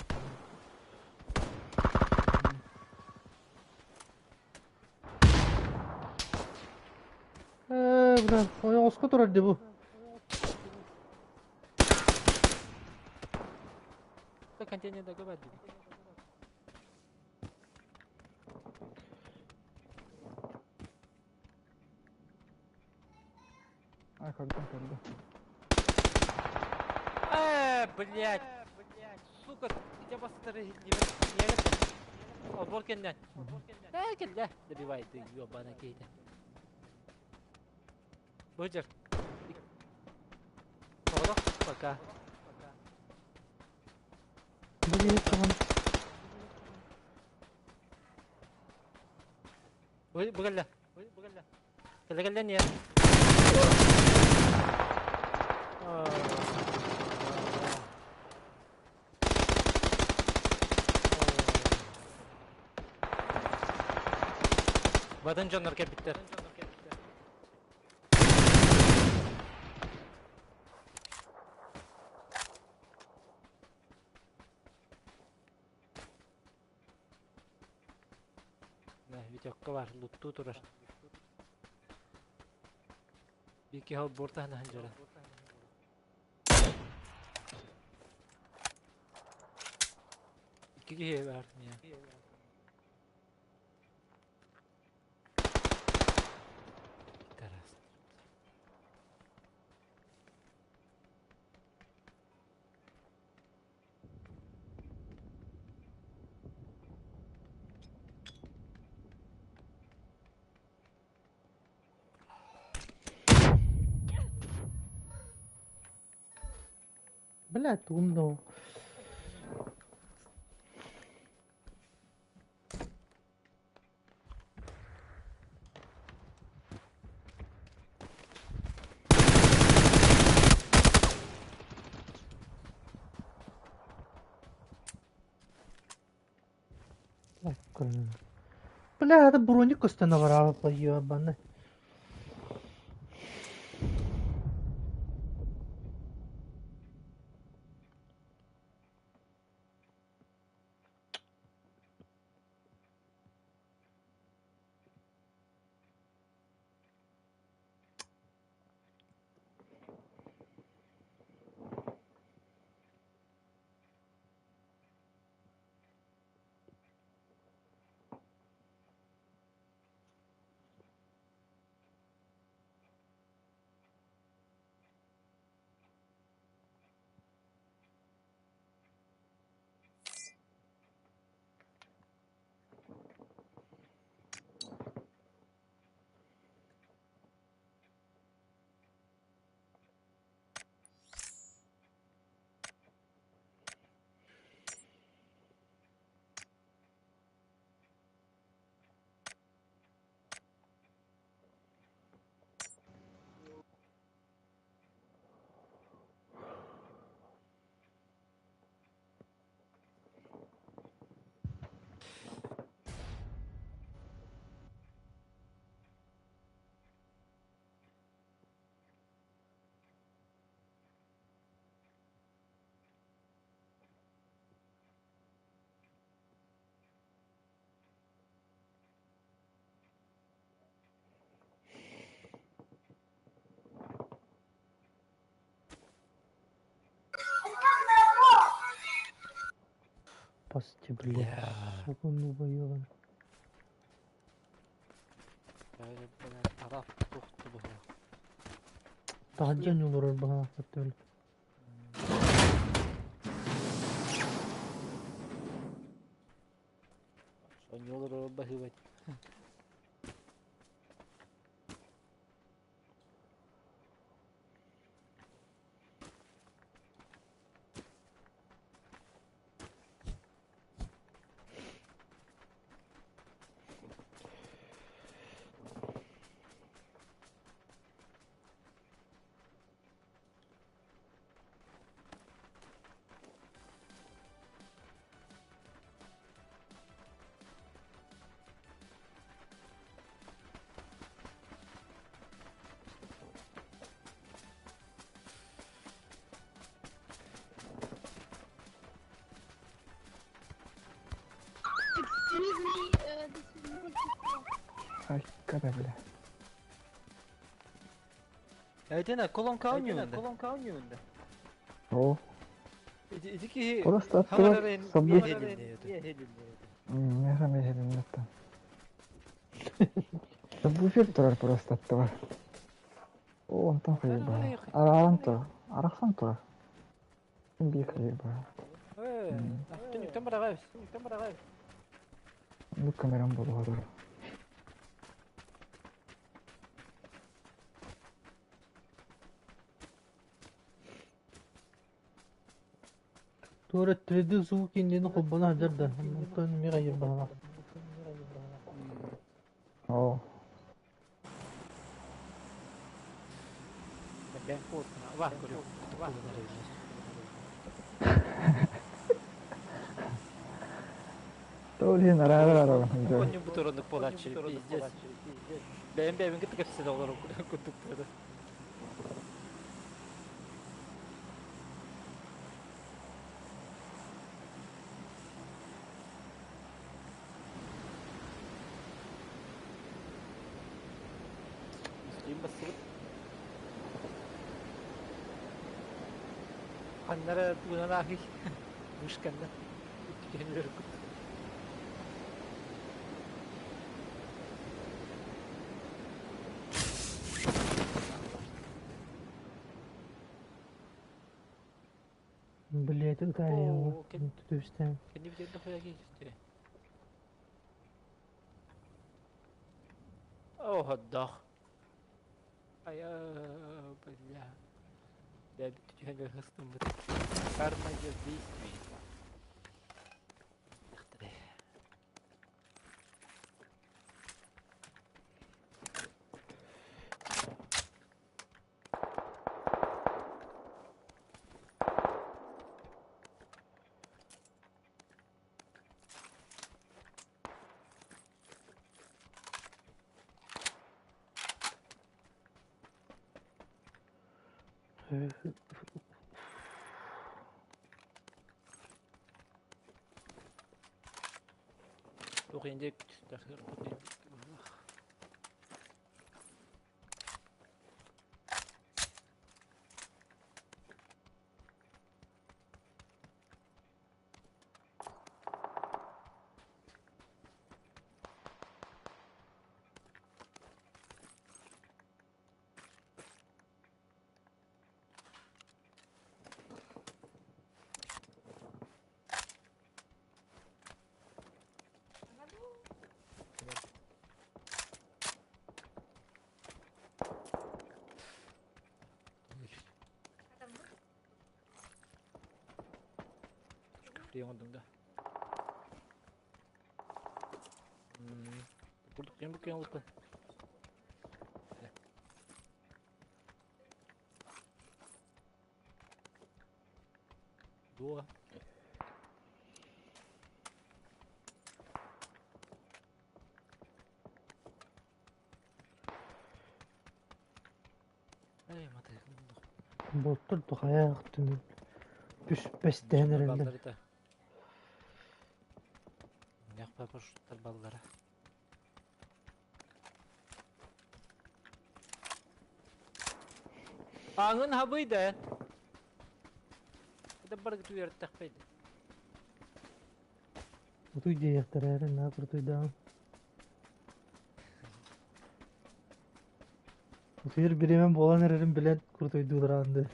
Ээ, бля, ойоҕоско турар дии бу. Контейнердарга баар дии. А, көрдүм, көрдүм. Э, блядь. Сука, я бастары Олбор кэннэ. Э, кэллэ. Добивай ты, ёбана кейтэ. Быдьар. Оҕолох, пока. Бу киһи тугун Бу бу кэллэ. Бу кэллэ. Кэллэ кэллэ не. Батын дьоннор кэлбиттэр. Витекка бар, луттуу турар. Биир киһи олбуор таһынан сылдьара. Икки киһи баар. Тарас. Блядь, умного. Бля, это броник установила, ебаный. Пасти, блядь. Сука, ну ебаный. Таһырдьа олорор баҕалаахтар түөл. Сонньуолар баһыыбат. Када бля. Айтена колонка оонньуунда. О, Ити киһи просто хаҥар аттыгар эрэ сабы. миэһэ Меха меһелиннеттен. Буфер турар просто аттыгар. О, онтон хайыр Арааран турар. Арахсан турар. Биир хайыр баар. Түнүктэн бараҕай. Түнүктэн бараҕай. Бу камерам болуҕа Туора 3D звук иннини холбоно сылдьар да, онтон эмиэ хайыр баҕалаах. О, Бэм куотна. Вах көрү. Вах. Тоолин араарар араарар. Конню бутуронук буолааччы пиздец. Бэйэм бэйэбин кытта кэпсэтэ олорор курдук буолар. Муслим бассыбыт. Ханнара тугунан ааһый? Мышканна. Үттүкэннэр кут. Блять, ытаайа Оо, түстэн. Кэнни бүтэрдэ хуя киһи. Оо, ходдох. Ая, бля. Бэбит түһэн хыстыммыт. Карма действий. Туох инде түстәхер. Күфлей да. Бурдук кем бу кем улпа. Дуа. Эй, матай. Боттор тухая түнү түс бэстээн эрэллэр. Баллары Няк папа баллара. Аңын хабыйда. Это барг туер тахпейд. Утуй диэхтэрэ на куртуйдаан. Утуйар биремен буолан эрэрин билэн куртуйдуулараанды.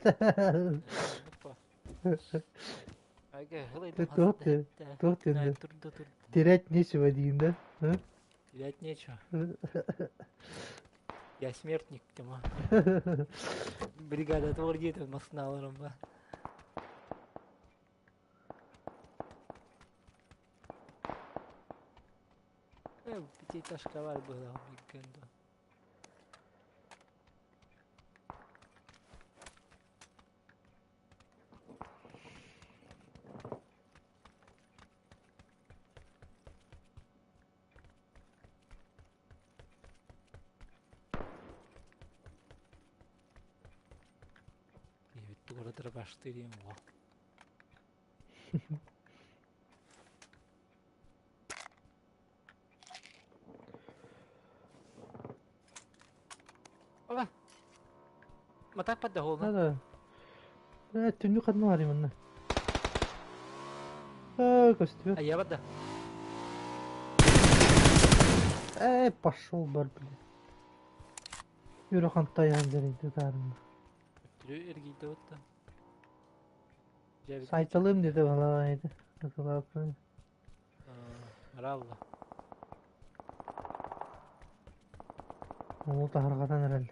Ага, хылай. Туох те, туох те. Терять нечего дейм да? Терять нечего. Я смертник, тема. Бригада твордит масналарым ба. Пятиэтажка бар была биггендо. Тугуратыр баштырым во. Матак да холна. Да да. Түннүк ханна барayım онно. Көстүбэт. Айя да. Пошел бар, блин. Yürü хантайан дэрин таарым. Өттүрү эргийде отта. Сайталым dedi valla. Nasıl Аралла. Ол таһарҕатан эрэл.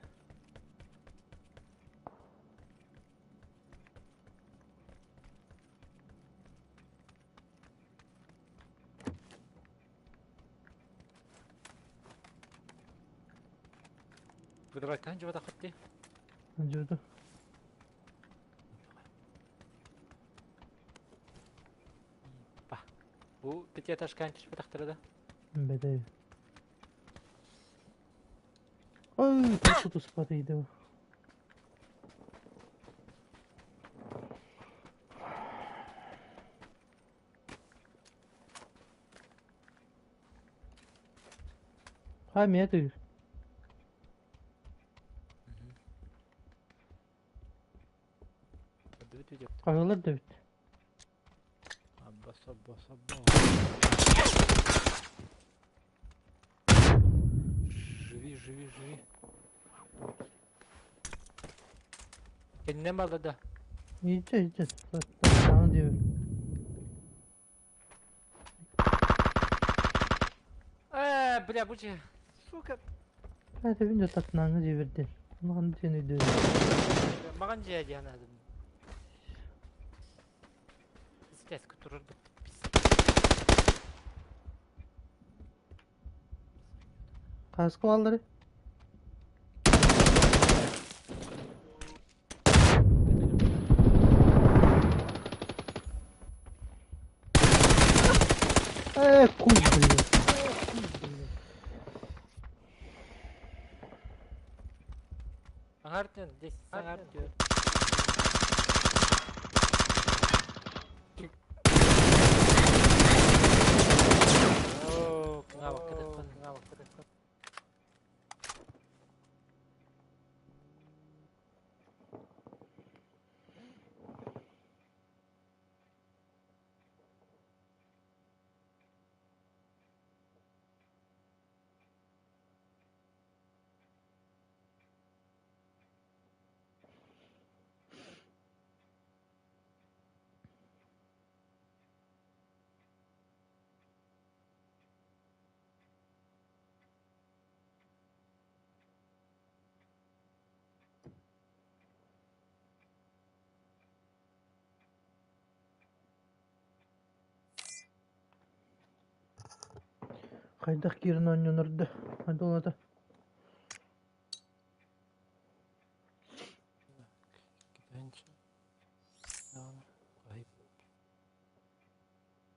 Выдавай жубата хатты. Жуду. Ба. Бу пятиэтажка түспэтахтара да. Бэдэй. Ой, тут туспатыйды. Ха, метр. Хаһылар да бит. Абба сабба сабба. Живи, живи, живи. Кеннен балда да. Иичэ, иичэ. Саҥа диэбит. Бля, бу же. Сука. Этэбин да татнааҥҥа диэбирдин. Маҕан диэн өйдөөтүм. Маган же диэн адым. Сейчас турар бит. Хаска баллары? Куй, блин. Аңартын, здесь аңарт. Оо, кыңа баккатыккын, кыңа баккатыккын. Хайдах киирэн оонньонорду. Хайдалата.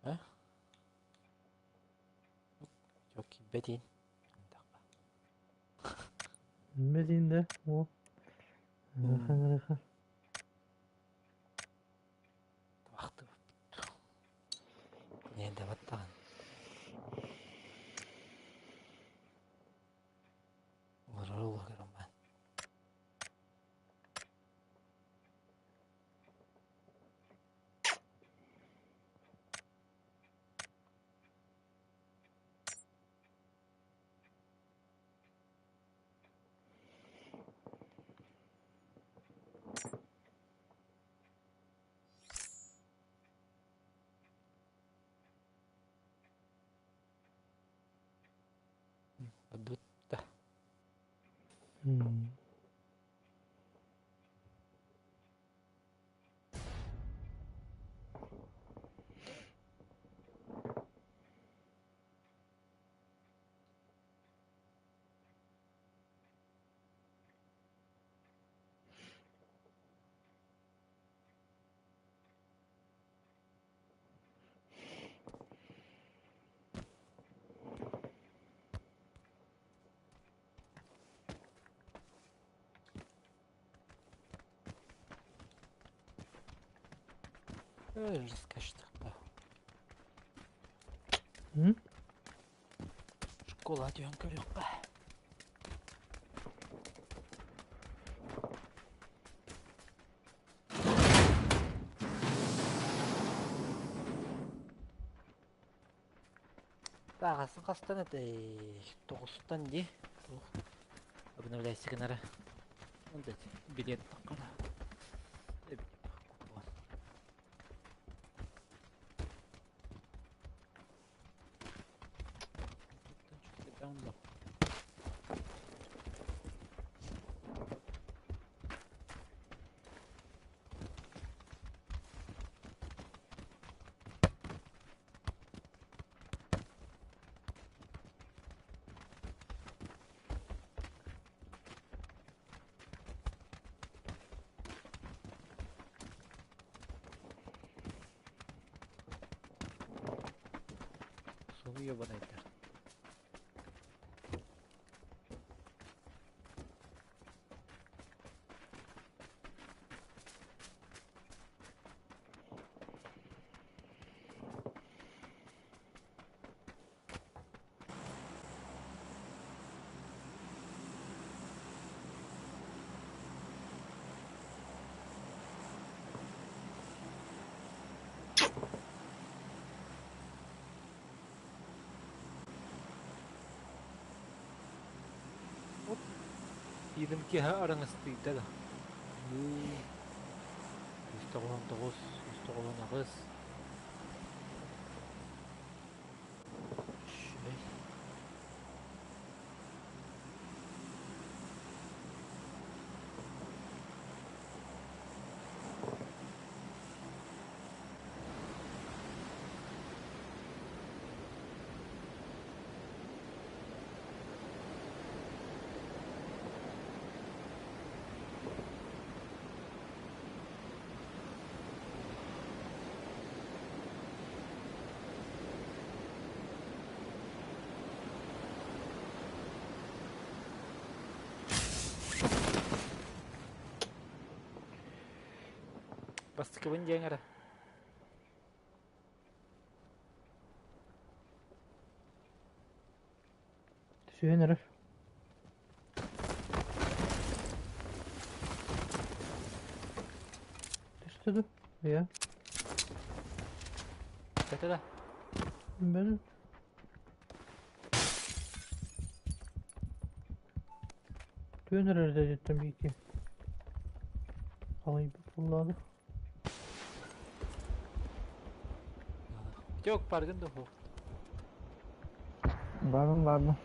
А? Бетин. Бетин да. О. Рыха, рыха. Вахты. Не даваттан. Олорор Бутта. Раскачтықпа. Школа дүйін көрек па. Тааҕасын хастан этэй? Тоҕустан дии. Туох обновляйся гынара. Билет таххана. Купон. Суруйа барайдар. Иирим киэһэ араҥастыйда да 199, 198. Үчүгэй. Бастакыбын диэҥ эрэ. Түсүһэн эрэр. Түстэ ду? Иә. Кэтэ да. Бэл. Түөн эрэр дедиттен бийки. Қалай буллады. Жоқ, баргын да хоқ. Бардым бардым.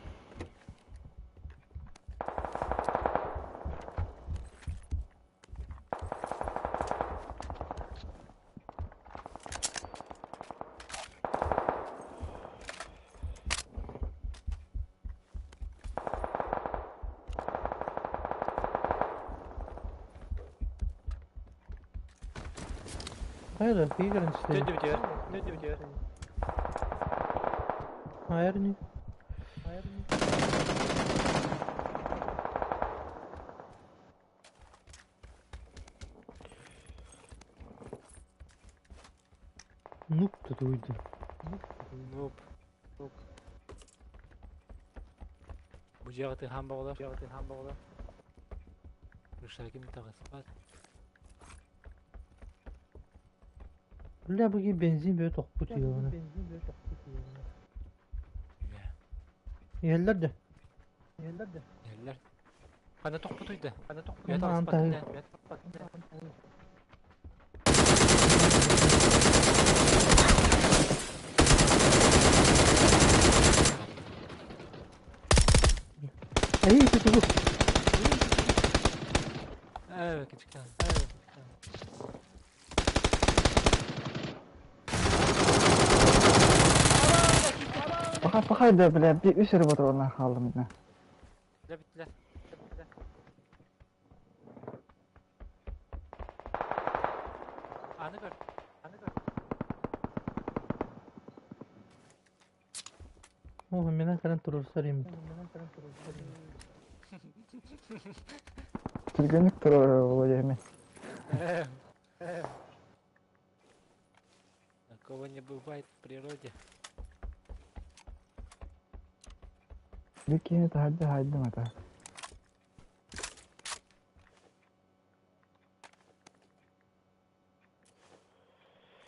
Hayır, iyi görüntüsü. Döndü bitiyor. Döndü bitiyor. Hayır ne? Noob da duydu. Noob. Noob. Бу дьиэҕитин хаан боҕолор. Дьиэҕитин хаан боҕолор. Рышагим таҕыспат. Бля, бу бензин бөтө тохпут иһэ. Иһэллэр да. Иһэллэр да. Иһэллэр. Ханна тохпутуй да? Ханна тохпутуй? Онно Таҕыспат. антаһы. Эй, ты тугу. Ээ, кичиккен. Ээ, кичиккен. Пахай пахай да бля bir үс эрэ ботуруонан хааллым да. Биттилер, биттилер. Биттилер. Аны көр. Аны көр. О, мен кэлэн турурсар им. Түргэнник турар Володя эми. Э, э. Такого не бывает в природе. Bir киһини таһырдьа хаайдым ата.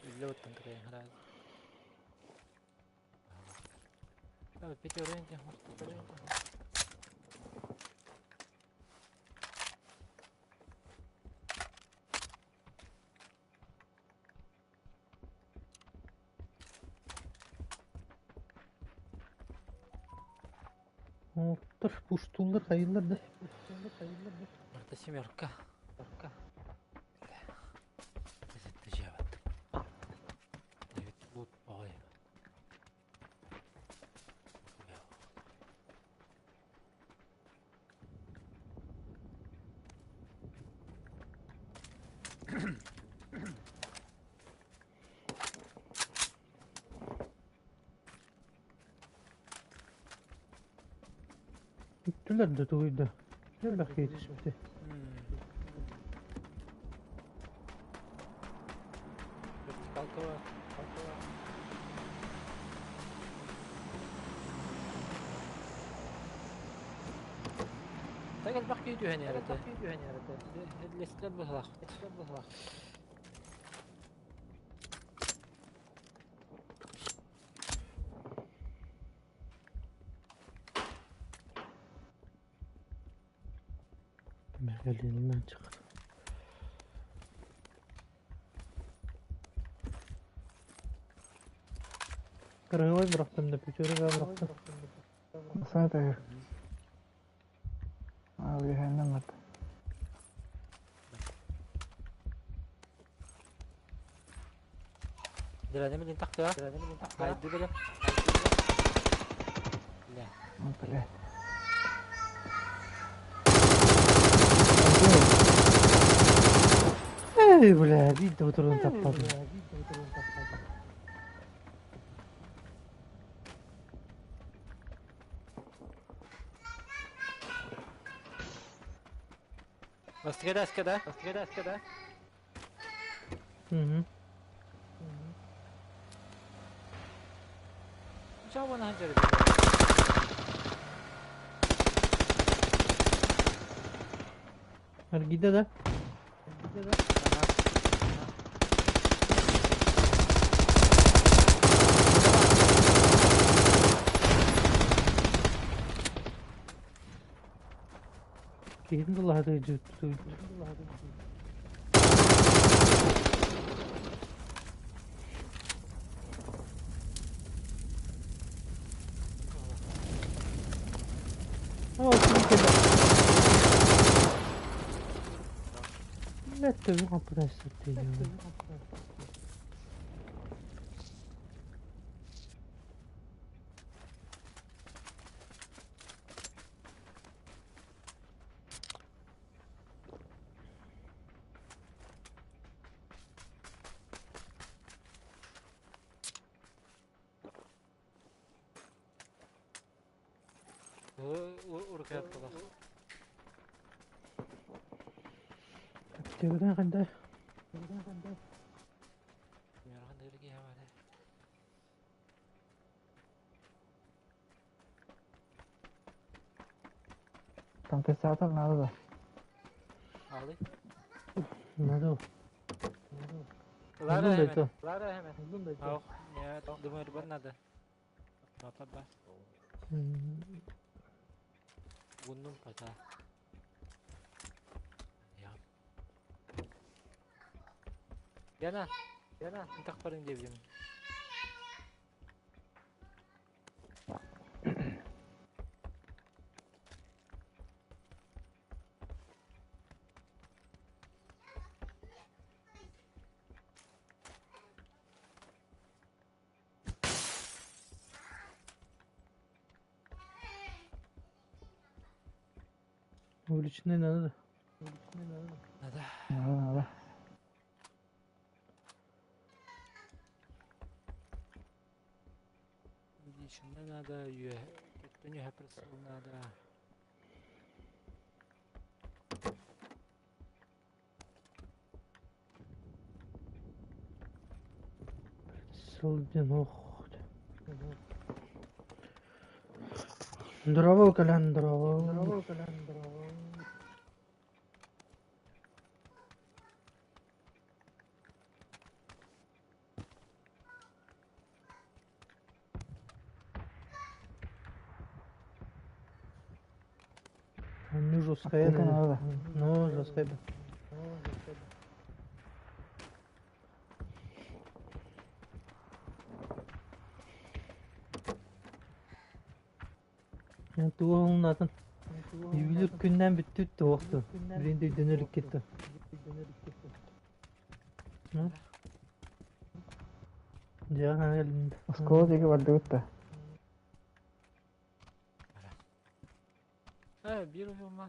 Үллэ оттон такая хара. Пятеренька. Оттор пуштуллар хайыллар да. Марта семерка. Бүттүлэр да тугуй да. Элбэх киһи түспүтэ. Вертикалка бар. Так элбэх киһи түһэн иһэр этэ. Лестер быһылаах. Мегалинынан чыгар. Кырыһыбай бырахтым да пятерга бырахтым. Сана тагыр. Аа, үөһэннэн барда. Дыраны билин тахтыа. Хайды билим. Бля. О, блядь. Эй, бля, биир да утуруун таппатым. Бастыгада аскада. Бастыгада аскада. Угу. Жабана ханжары. Аргида да? Киһитин тулаһатыы дьүттүү. Оо, кини кэлэ. Лэттэ хаппыта сыттыы. Уркат була. Тегүдэн ханда. Мөрхан дырги хавара. Компенсатор надо да. Алы. Надо. Лара Надо hemen. это. Лара hemen. Ау, я думаю, бар надо. Папа ба. Гундум пата. Я. Яна, Яна, так парың деп жүрмін. Увеличенный надо. Надо. Надо, надо. Увеличенный надо, юэ, присыл надо. Сылден ох. Здорово, Колян, здорово. Жесткая. Аптека надо. Ну, жесткая. Туоһунатын ювелир күннән бүттүт туохту. Билин дөйдөнөр иккитти. Дьэ, Оскуола диэки бардыбыт да. Биир уһума.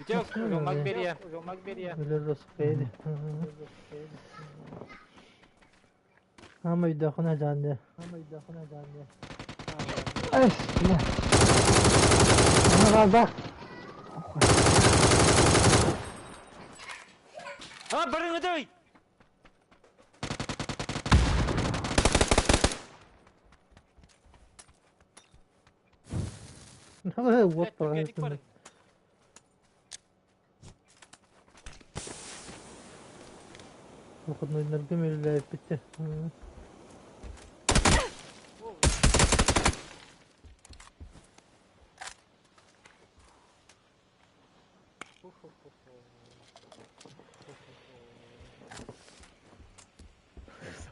Үтүө ылмак берия. Ылмак берия. Үлэр жесткая. Ама өйдөөхүнэ жаанды. Эс, бля. Ана баар. А, барыңыдай! Вот Түргенник пора. барын. Выходной үлэлээппитте.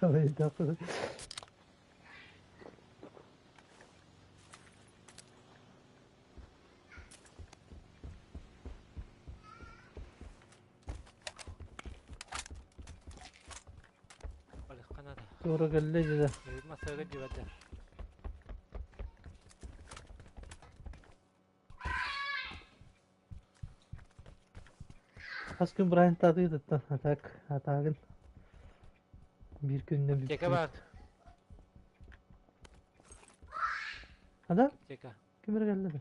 Самый Балыкканада. Тура кэллэ дьэ. Масага дибада. Хас күн Брайан татыы таттан атак атаагын. Бир күннен Тека бар. Ада Тека. ким эрэ кэллэ?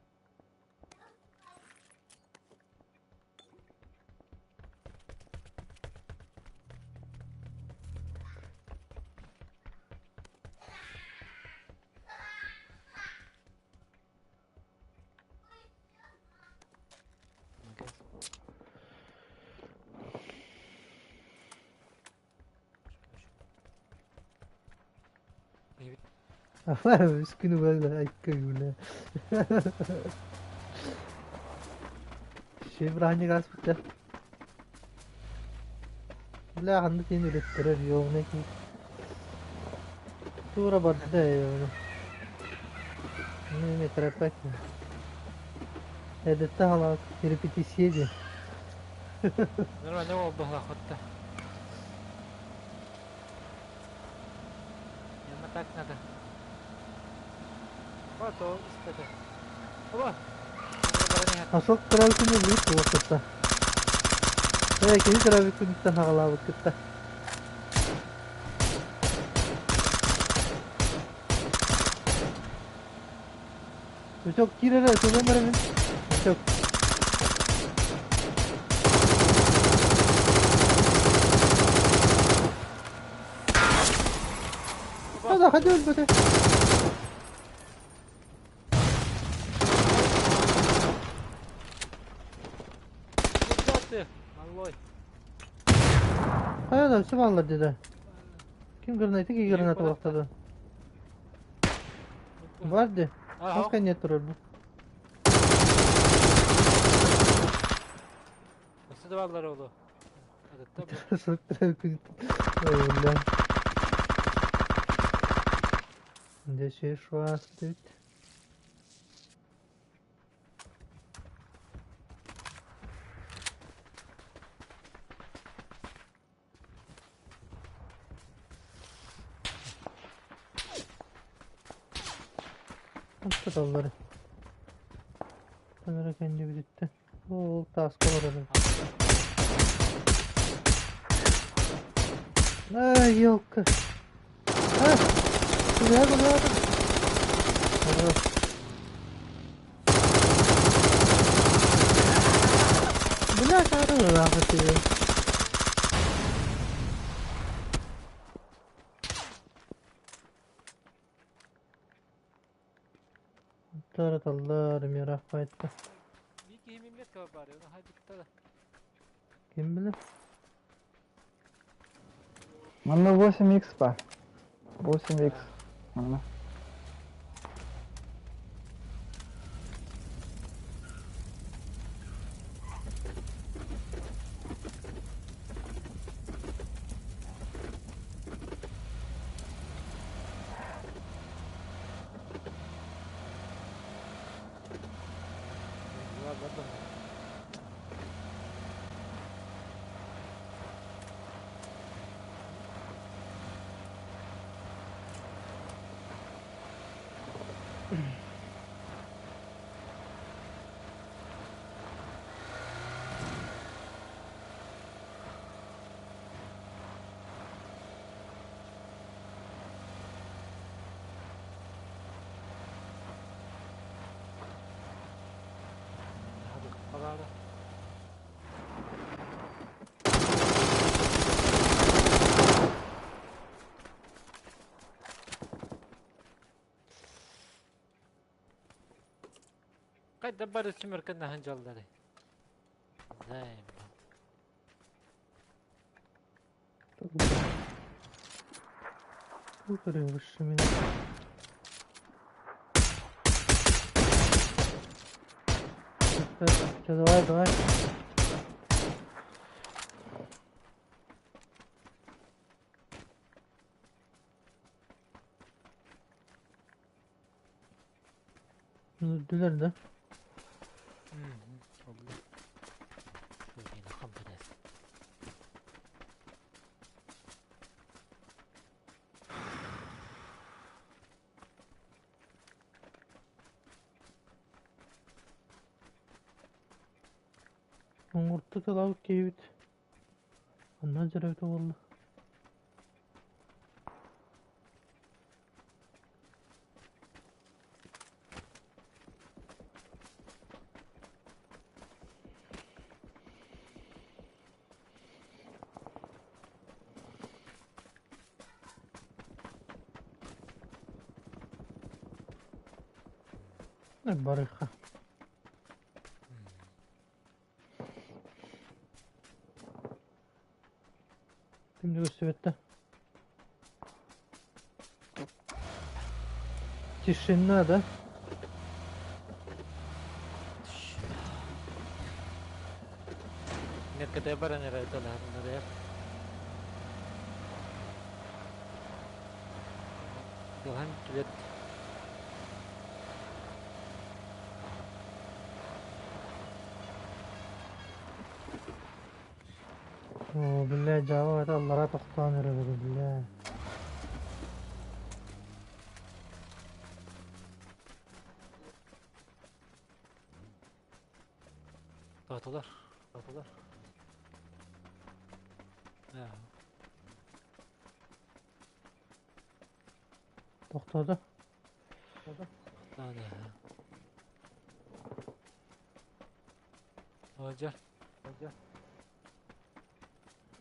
Үс күнү бэлэ айкка күнэ. Шей браник аспыта. Бля ханны тен үлеттерер ёвна ки. Тура барда ёвна. Не метрапать. Эдетте халак репетиция ди. Нормально ол бахла хотта. Яма так надо. Вот истеде. Оба. Асок трабы күнү бүт туохтта. Э кини трабы күнүттэн хагалаабыт кытта. Үтөк кирere төбөн барамын. Үтөк. Hadi hadi öl be. Маллой. Хайа да dedi. Kim гранаты ки граната вақтады. Бар де. Хаска не турар бу. Өссө да баллар олу. Сылык күн. Ой, Де şey şu an Attık onları. Kamera kendi bitti. Oo, task var Ay yok. Ha. Buraya buraya. Хорош. Бля, хорош, нахуй тебе. Тараталлар, мирах қайтты. Ким билер? Манна 8х бар. 8х. Манна. Хайда бары сүмөркөн наһын дьоллары. Заебал. Который выше меня. Все, давай, давай. Öldüler de. Оҥорто тылаабыт киһибит. Онно дьарыгыта буолла. Барыха. Ким көстүбэттэ. Тишина, да? Некоторые бараны райдалар, Дылхан түлет. О, бля, жаба это аллара тохтоон эрэ бля. Тоотулар. Тоотулар. Тохтоото. Олдьар.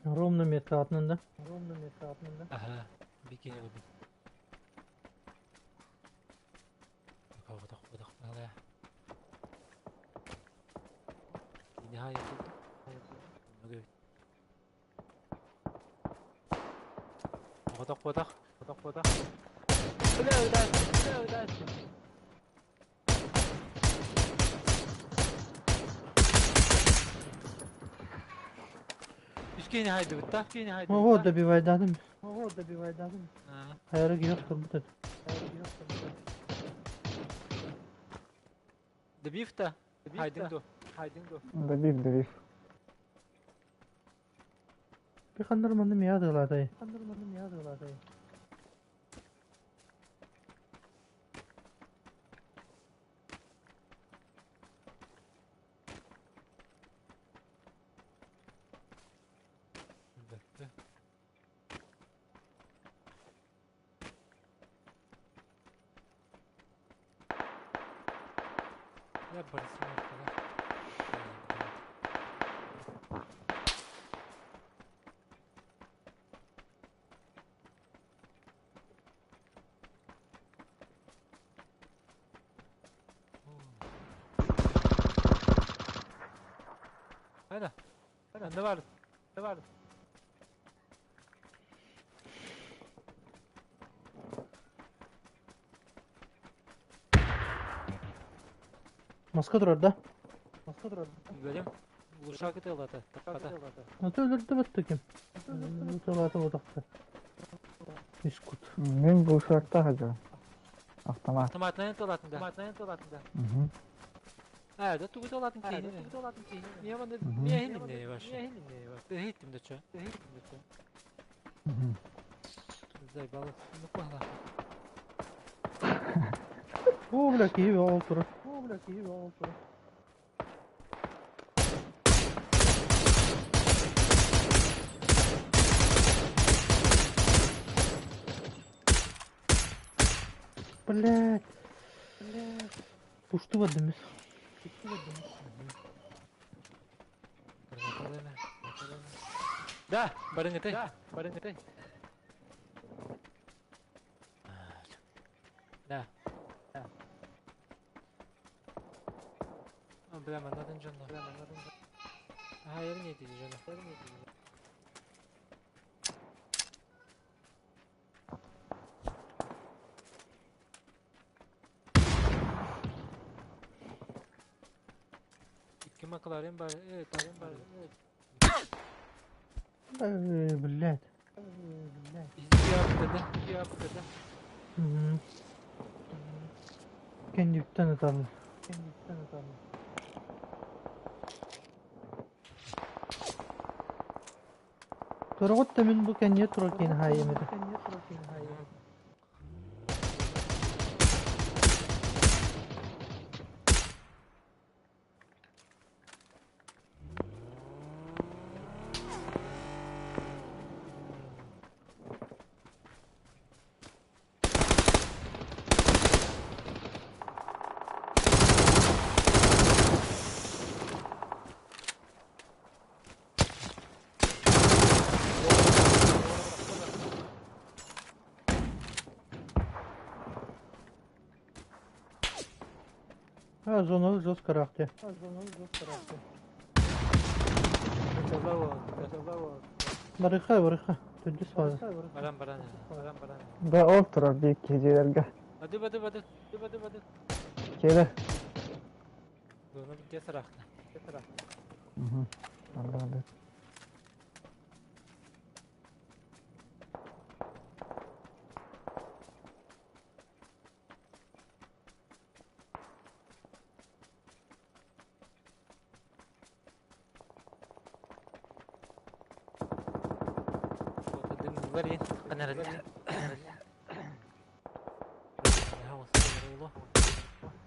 Ровно метка атынан да. Ровно метка атынан да. Аха. Бикини бит. Кавдах будах мала. Нихай. Будах будах. Будах будах. Бля, бля, бля, бля. Үскени хайды бытта. Үскени хайды. Ого, добивай дадым. Ого, добивай дадым. Хайры yok турбут. Добив та. Хайдың ду. Хайдың ду. Добив, добив. Bir kanlar manı mı yağdılar Kanlar manı mı yağdılar Я барысым Aynen. Aynen ne var? Ne var? Маска турар да. Маска турар. Бөлем. Улушак ытылата. Таппата. Аты өлөрдү баттı ким? Ытылаты бодакты. Искут. Мен глушакта хожу. Автомат. Автоматынан ытылатын да. Автоматынан ытылатын да. Угу. А, да тугу ытылатын кейин. Тугу ытылатын кейин. Мен маны мен хиним не вообще. Хиттим да чё? Хиттим да чё? Угу. Заебало. Ну погнали. О, бля, киви ол турар. О, бля, киви ол турар. Блять. Блять. Пушту бадымыз. Пушту бадымыз. Да, барыңыты. Да, барыңыты. Да. Да. Бля, маннатын дьонно. Аха, не эти дьоно. Икки Макларен бар, тарен бар. Блядь. Издиаптады, иаптады. Кэнниттэн ыталлар. Көрөҕүт да мин бу кэнниэ турар киһини хаайыам этэ. А, зону жестко рахте. Барыха, барыха. Төрдүс фаза. Баран баран. Баран баран. Да ол турар биир киһи Бады бады бады. Бады бады. Келе. Зона битте сарахта. Угу. Алла. Отадым бар канарада.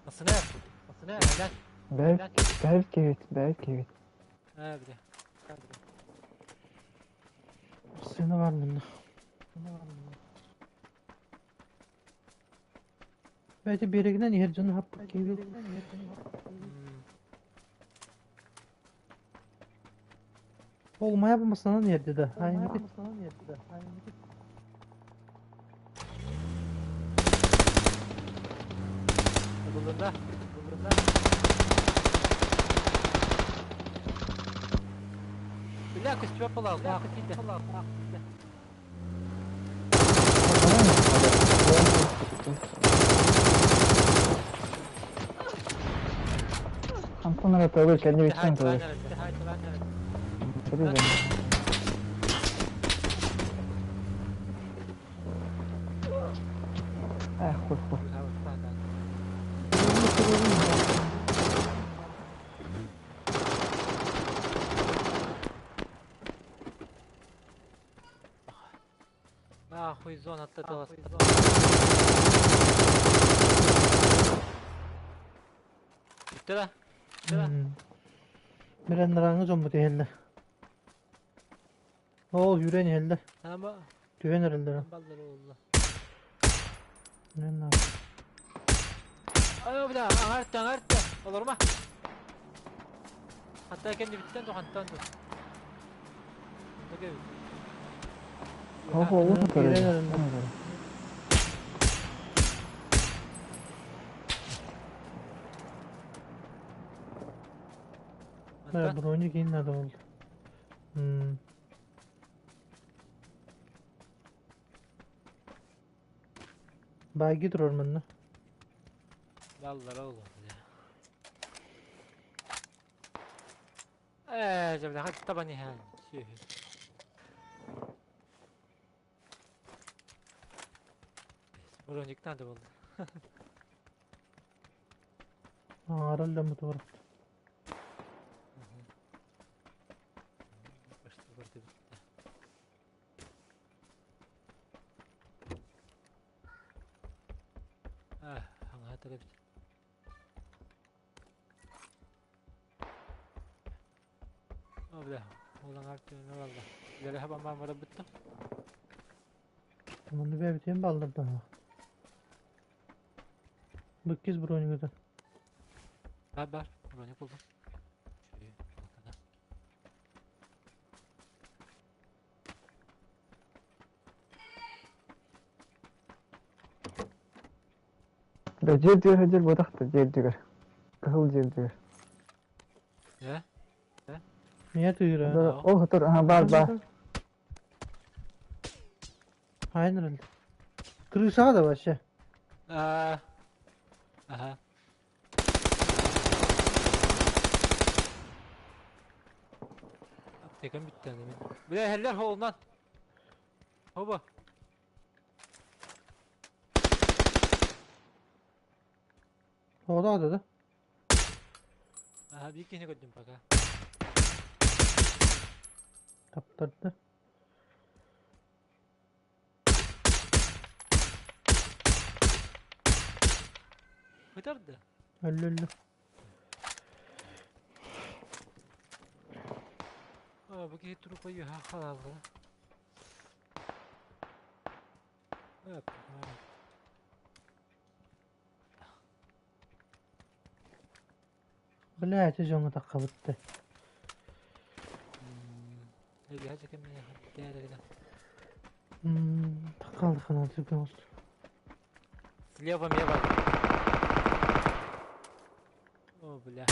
Асына. Асына. Бәйт, бәйт кебит, бәйт кебит. Ha bir de. Сына бар мында. Бәйті берегінен ер жаны хаппы кейбіл. Ол мая болмасынан ерді да. Айны бит. Bulunda. Bulunda. Бля, көстүбэ палал. Антон это кэнни биттен турар. Эх, хуй хуй. Нахуй зона аттаталас. Бүттэ да? Бүттэ да? Билен раңы жомбу тehelle. Ол юрен хелле. Ama Түен эреллер. баллар oldu. Мен Ay бля, аңарт, аңарт. Olur mu? Hatta kendi bitten tokantan dur. Хо ол турар. Броник кейин надо болды. Байги турар мында. Ballar oğlum ya. Eee, жабда хат табани хан. Броник надо болды. Аңарал да мутур. Başta burada bitti. Ah, аңа бит. О, бля, улан артын алды. Лere хаба мамара битти. Мында бә битен балдар да. Быккиз броник өтө. Бар бар, броник булдum. Да жер жер жер бодақта жер жер. Кыһыл жер жер. Niye tıyır ha? Ол тур, ага, бар, бар. Aynen öyle. Крышаға да вообще. А, Ага. Аптекам bitti yani benim. Бля, хеллер холунан. Хоба. Ода да да. Ага, биир киһини көрдүм пока. Таптарды. Бытар да? Өллө өллө. А, бу киһи трупа юха халалла. Бля, эти дьоҥҥо таххабытты. Таххалдыхана түргэн олус. Слева мне бар. О, бля.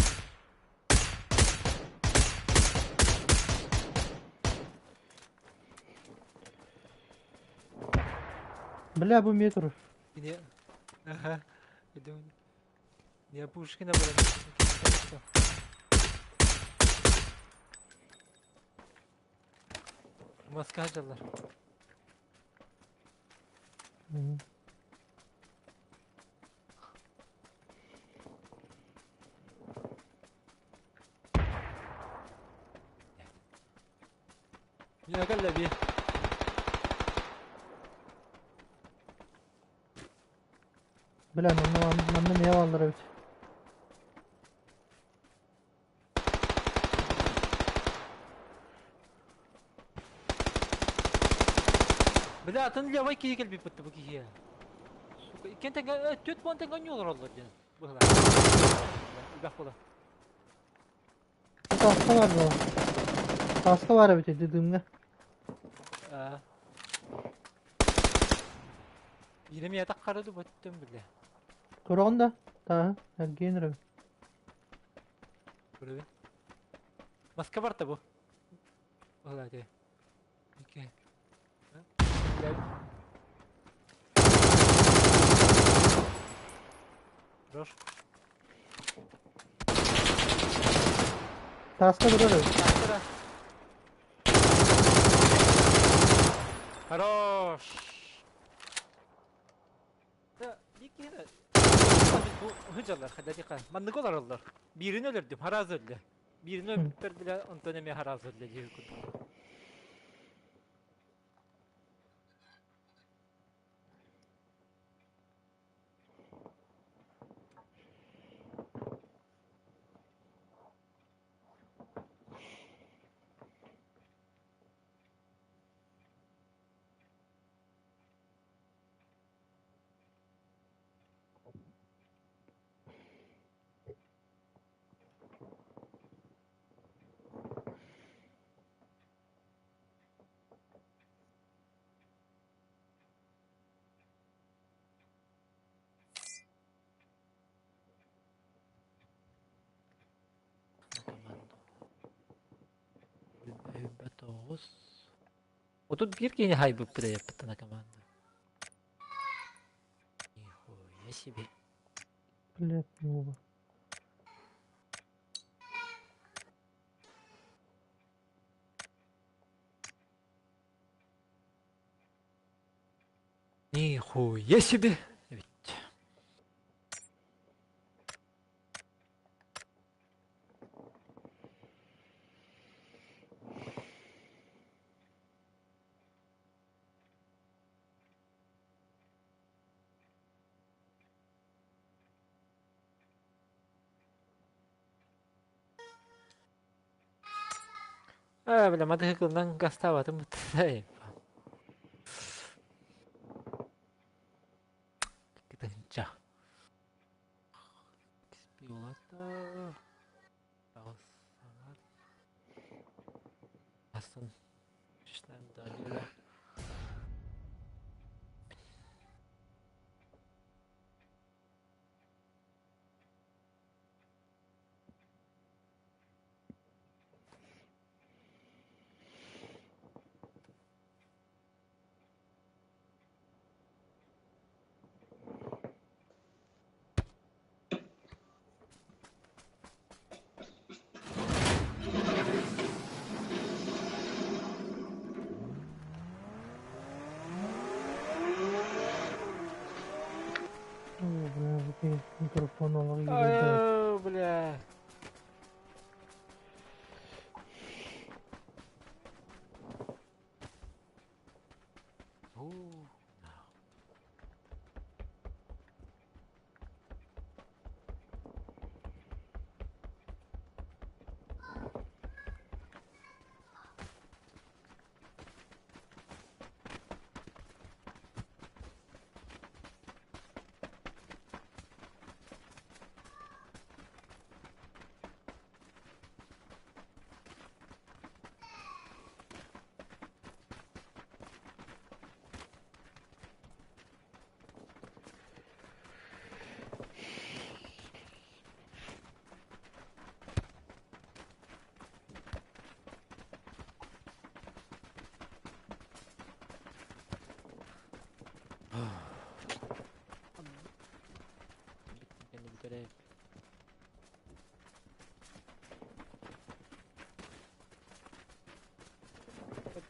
Бля, бу метр. Не. Ага. Я думаю, не Пушкина была. Москва дьаллар. Мин кэллэ би. Бля, манна манна не баллар эбит. Бля, атын левай киһи кэлбит бытты бу киһи. Сука, иккен тэҥэ түөрт буон тэҥэ оонньуулар оллор диэн. Быһыла. Элбэх буола. Таска бар бу. Таска бар эбит дыдымҥа. Биирэ миэтэх хара ду бөттүм бile. Көрөҕүн да? Тааһы, эргиэн эрэбин. Көрөбүн. Маска барта бу. Быһыла ити. Икки. Хорош. Таска турар эбит. Хорош. Да, икки бу hıcalar dakika. Маннык олороллор. Биирин өлөрдүм, хараас өлдө. Биирин өлбүттэр бile, онтон эмиэ хараас өлдө диир курдук. Тоҕус. Отут биир киһини хайбыппыт эйэппит команда. Нихуя себе. Блядь, нуба. Нихуя себе. Ведь. А, бля, мадыгылынан гастабатым буттай. Кытынча. Спиолата. Астын. Далила. Уу. Кэнни бүтэрэ.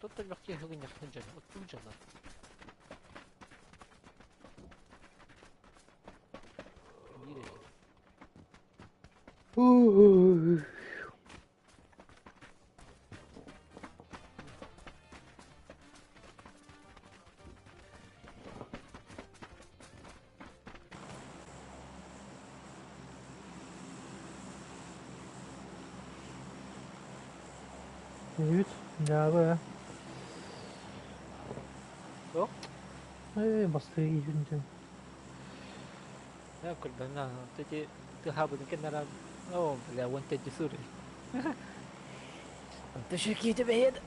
Тут элбэх киһи гынньах сылдьар, оттуу дьалар. Биир этим. Үүт, дьаабы ээ. Суох? Ээ, бастыы иитин Я көрбөмнө ити тыһаабытын кэннэрэ оо бля уон тедди сур. Онто шөкиитэ бэйэд.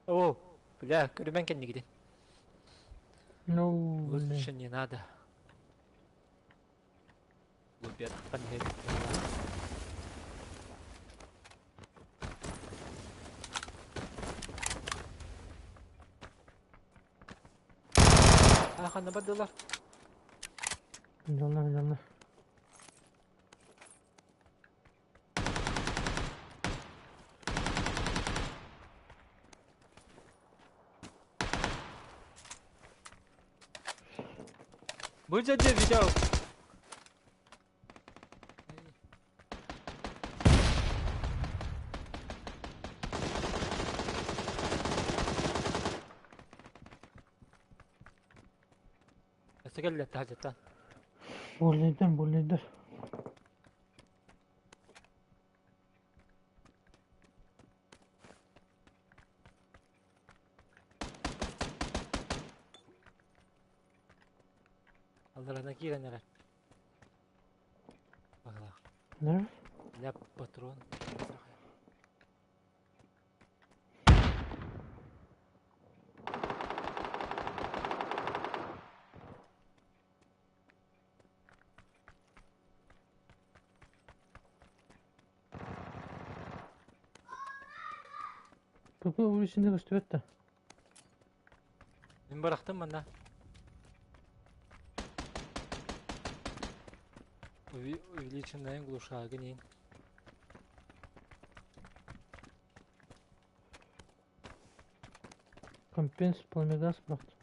О, бля, көрүмэн кэннигитин. Ну, Лучше не надо. Глубиаттан А, ханна бардылар? Дьоннор, дьоннор. Бу дьэ видео. Өссө кэллэ таһдьаттан. Буоллайдар, буоллайдар. Алларана киирэн эрэр. Баҕалаах. Да? Ляп патрон. Какой уличный көстүбэт да? Мин бырахтым манна. Увеличенная глушага нин. Компенс пламегаз бырахтым.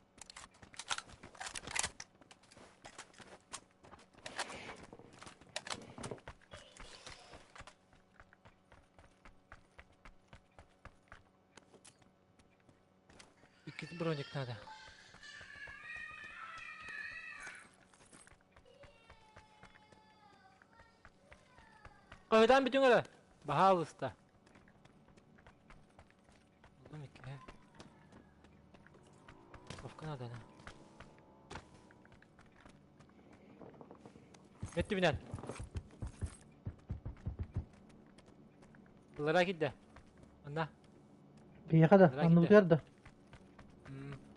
Иккис броник надо. Кайдан бүтүң эрэ? Баһаалыста. Булдум иккиһэ. Совка надо, на. Өттүбүнэн. Ыллара киирдэ. Манна. Биһиэхэ да, анныбытыгар да.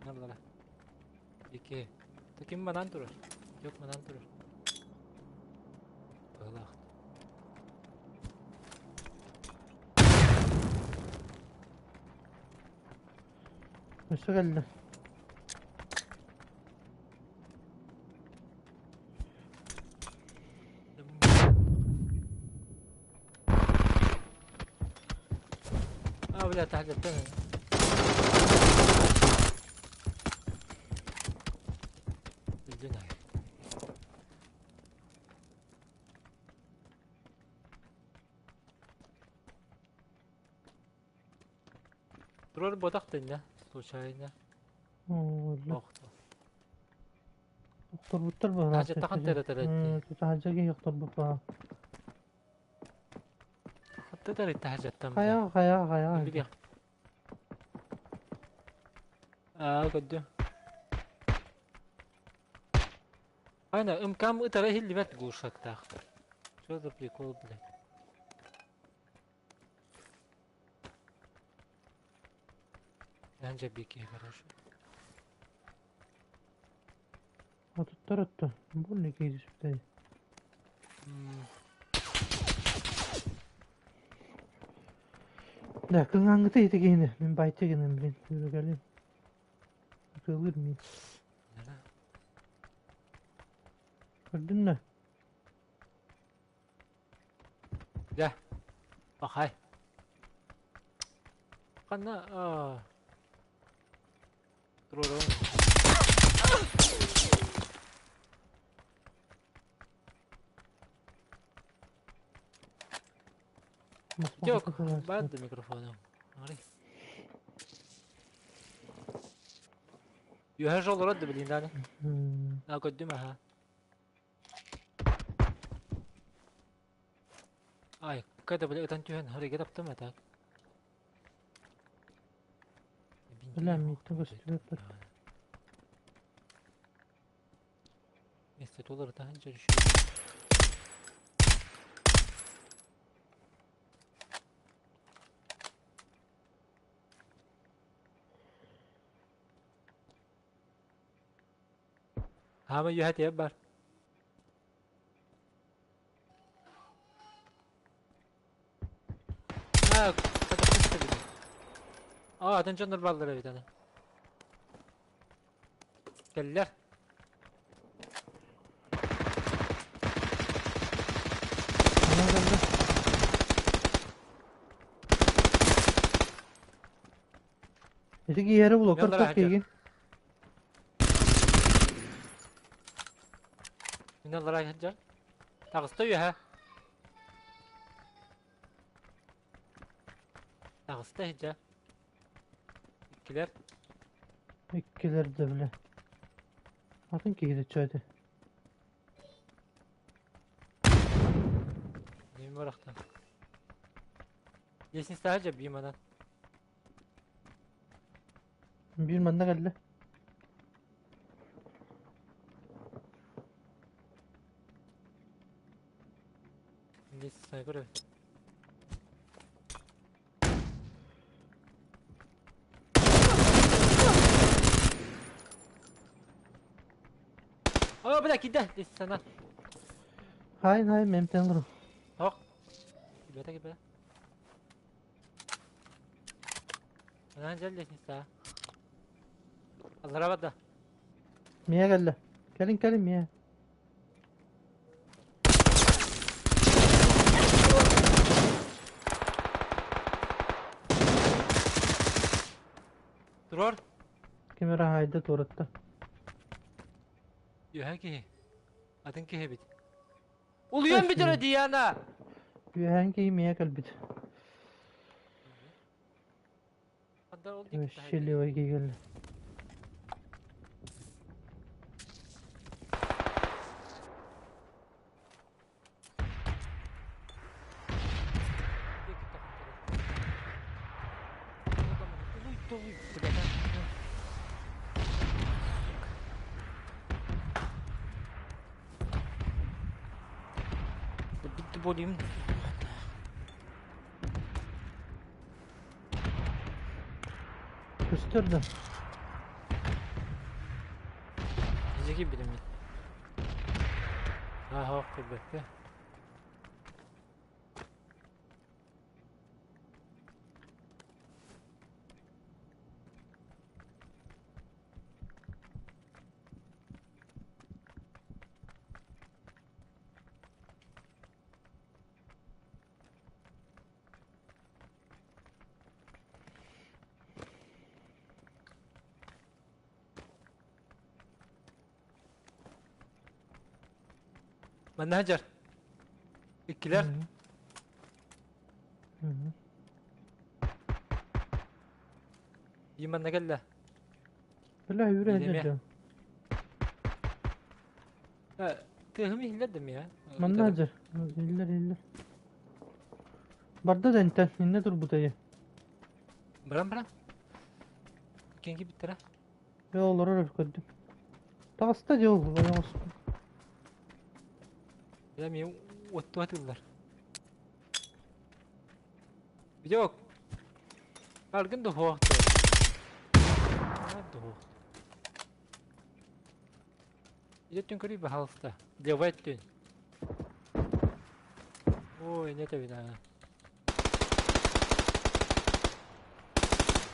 Наллара. Ики. Ким манан турар? Yok манан турар. Быһылаах. Өссө кэллэ. А, бля, таһырдьаттан. Билдин ай. Турар ботах тэннэ, случайно. Охто. Охторбуттар быһалаах. Таһырдьаттан тәрэ-тәрэ. Таһырдьа киһи охторбут баҕа. Хатта тәрэ таһырдьаттан. Хайа, хайа, хайа. Билиэх. Аа, көрдүм. Айна, ымкам ытара иһиллибэт глушактаах. Что за прикол, блядь? Анжа бики, хорошо. Отуттар отто. Бу не киирсиптэй. Да, кыҥааҥҥыта ити киһини. Мин байтык гынан блин, үрүгэлин. Ытыалыыр мин. Көрдүн да? Дьэ, пахай. Ханна туруорабын. Жоқ, баар да микрофоном. Ари. Үөһэ жоллорот да билин дааны. А көрдүм аха. Ай, когда бля ытан түһэн харыйга таптым а так. Бля, миттен көстүбэт. Месте толор таһын жүрүшү. Хаама үөһэ тиэп бар. Аа, Аа, атын дьоннор бааллар эбит аны. Кэллэр. Ити киһиэри булуктар тох киһигин. Мин аллараа сылдьар. Таҕыста үөһэ. Таҕыста иһдьэ. Иккилэр. Иккилэр да бile. Атын киһи чөтө. Ним барахтан. Лестницаҕа дьэбиим анан. Биир манна кэллэ. Лестницаны көрөбүн. О, бля, киирдэ лестницанан. Хай, хай, мемтен олору. Ох. Кибэтэ, кибэтэ. Анан дьэ лестница. Аллара барда. Миэ кэллэ. Кэлин, кэлин миэ. Турар. Ким эрэ хаайда туоратта. Үөһэ киһи. Атын киһи эбит. Улуйан бүтэрэ Диана! Үөһээн киһи миэ кэлбит. Счастливый киһи Bitti boluyum. Көстөр да. Дьиги билиммит. Аха, көрбөккө. Манна сылдьар. Иккилэр. Биир манна кэллэ. Бля, үүрэ Биир эмиэ. сылдьар. Тыаһым иһиллэр да миэхэ. Манна сылдьар. Иһиллэр, иһиллэр. Барда да интэн, иннэ турбута ийэ. Баран баран. Кенги биттэрэ. Дьэ олорор эбит көрдүм. Таҕыста дьэ ол ойоҕос. Бля мин отту атыллар. Видеок. Аргын духуохту. Духуох. Идеттен көрүй пожалуйста. Левый өттүн. Ой, не это видно.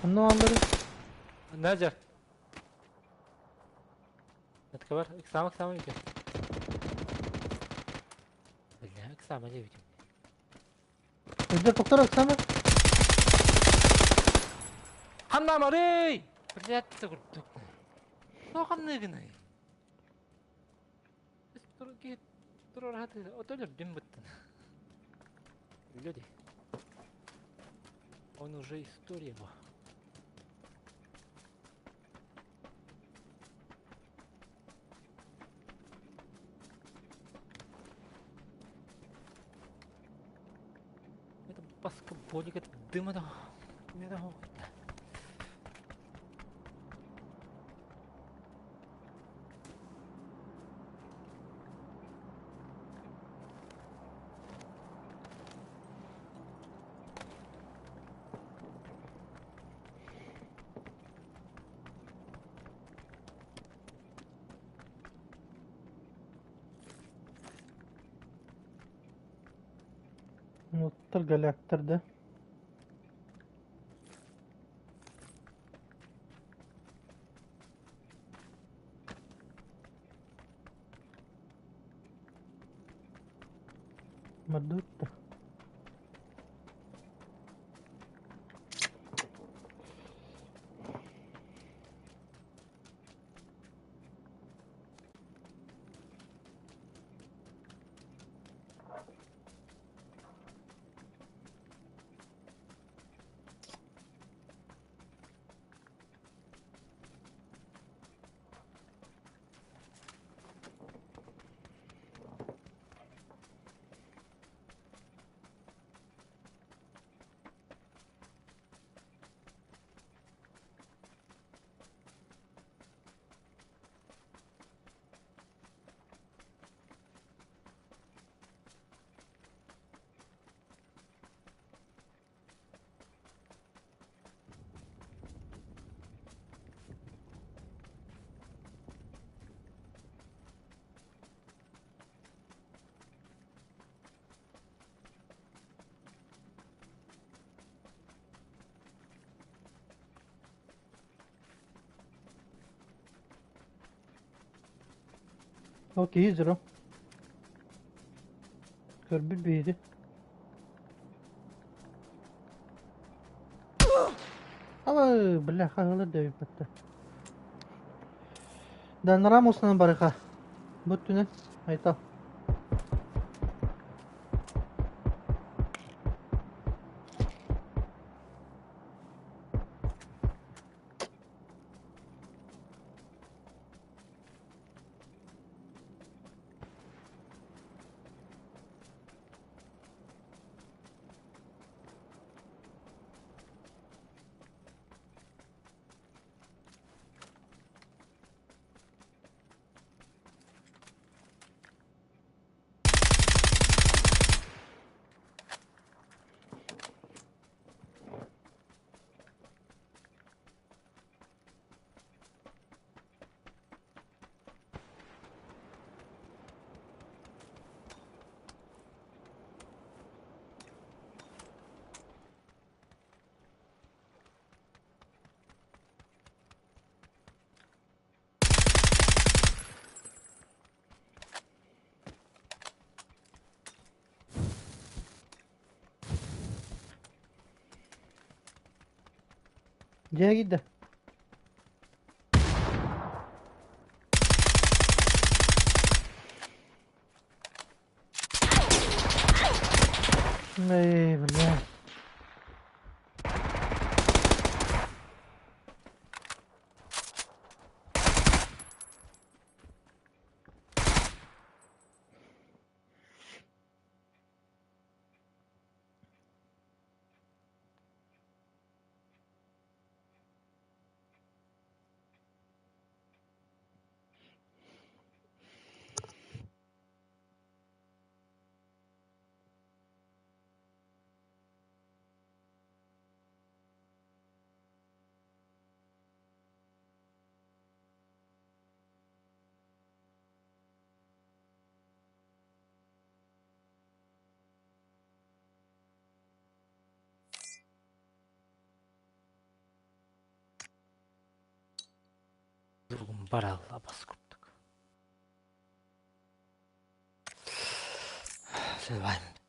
Онно аллары. Назар. Это бар, ыксама ыксама идет. Бля, ыксама диэбитим. Өйдөр тоқтор Оксана. Ханна марый! Блядь, курдук. Тоох ханныгыный? Отолер быттын. Люди. Он уже история его. Это баскетболик, это дыма да. Оттар галяктар да. Мадутта. Окей, зеро. Көрбүт биһиги. Ала, бля, хаһылар дэбиппэттэ. Да, Рамосынан барыха. Бүттүнэн, айтал. Дьиэ киирдэ. Эй, бля. Баралла бас курдук. Сылбайым бүттүм.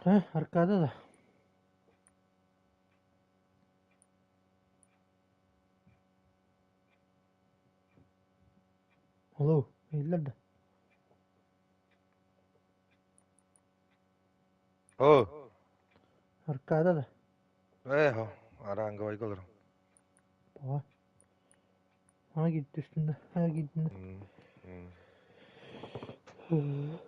Heh, arkada da. Hello, иһиллэр да? О, Аркада да. э, араанга олорон. Тоҕо? Haa gitti üstünde. Ha gitti. М, м.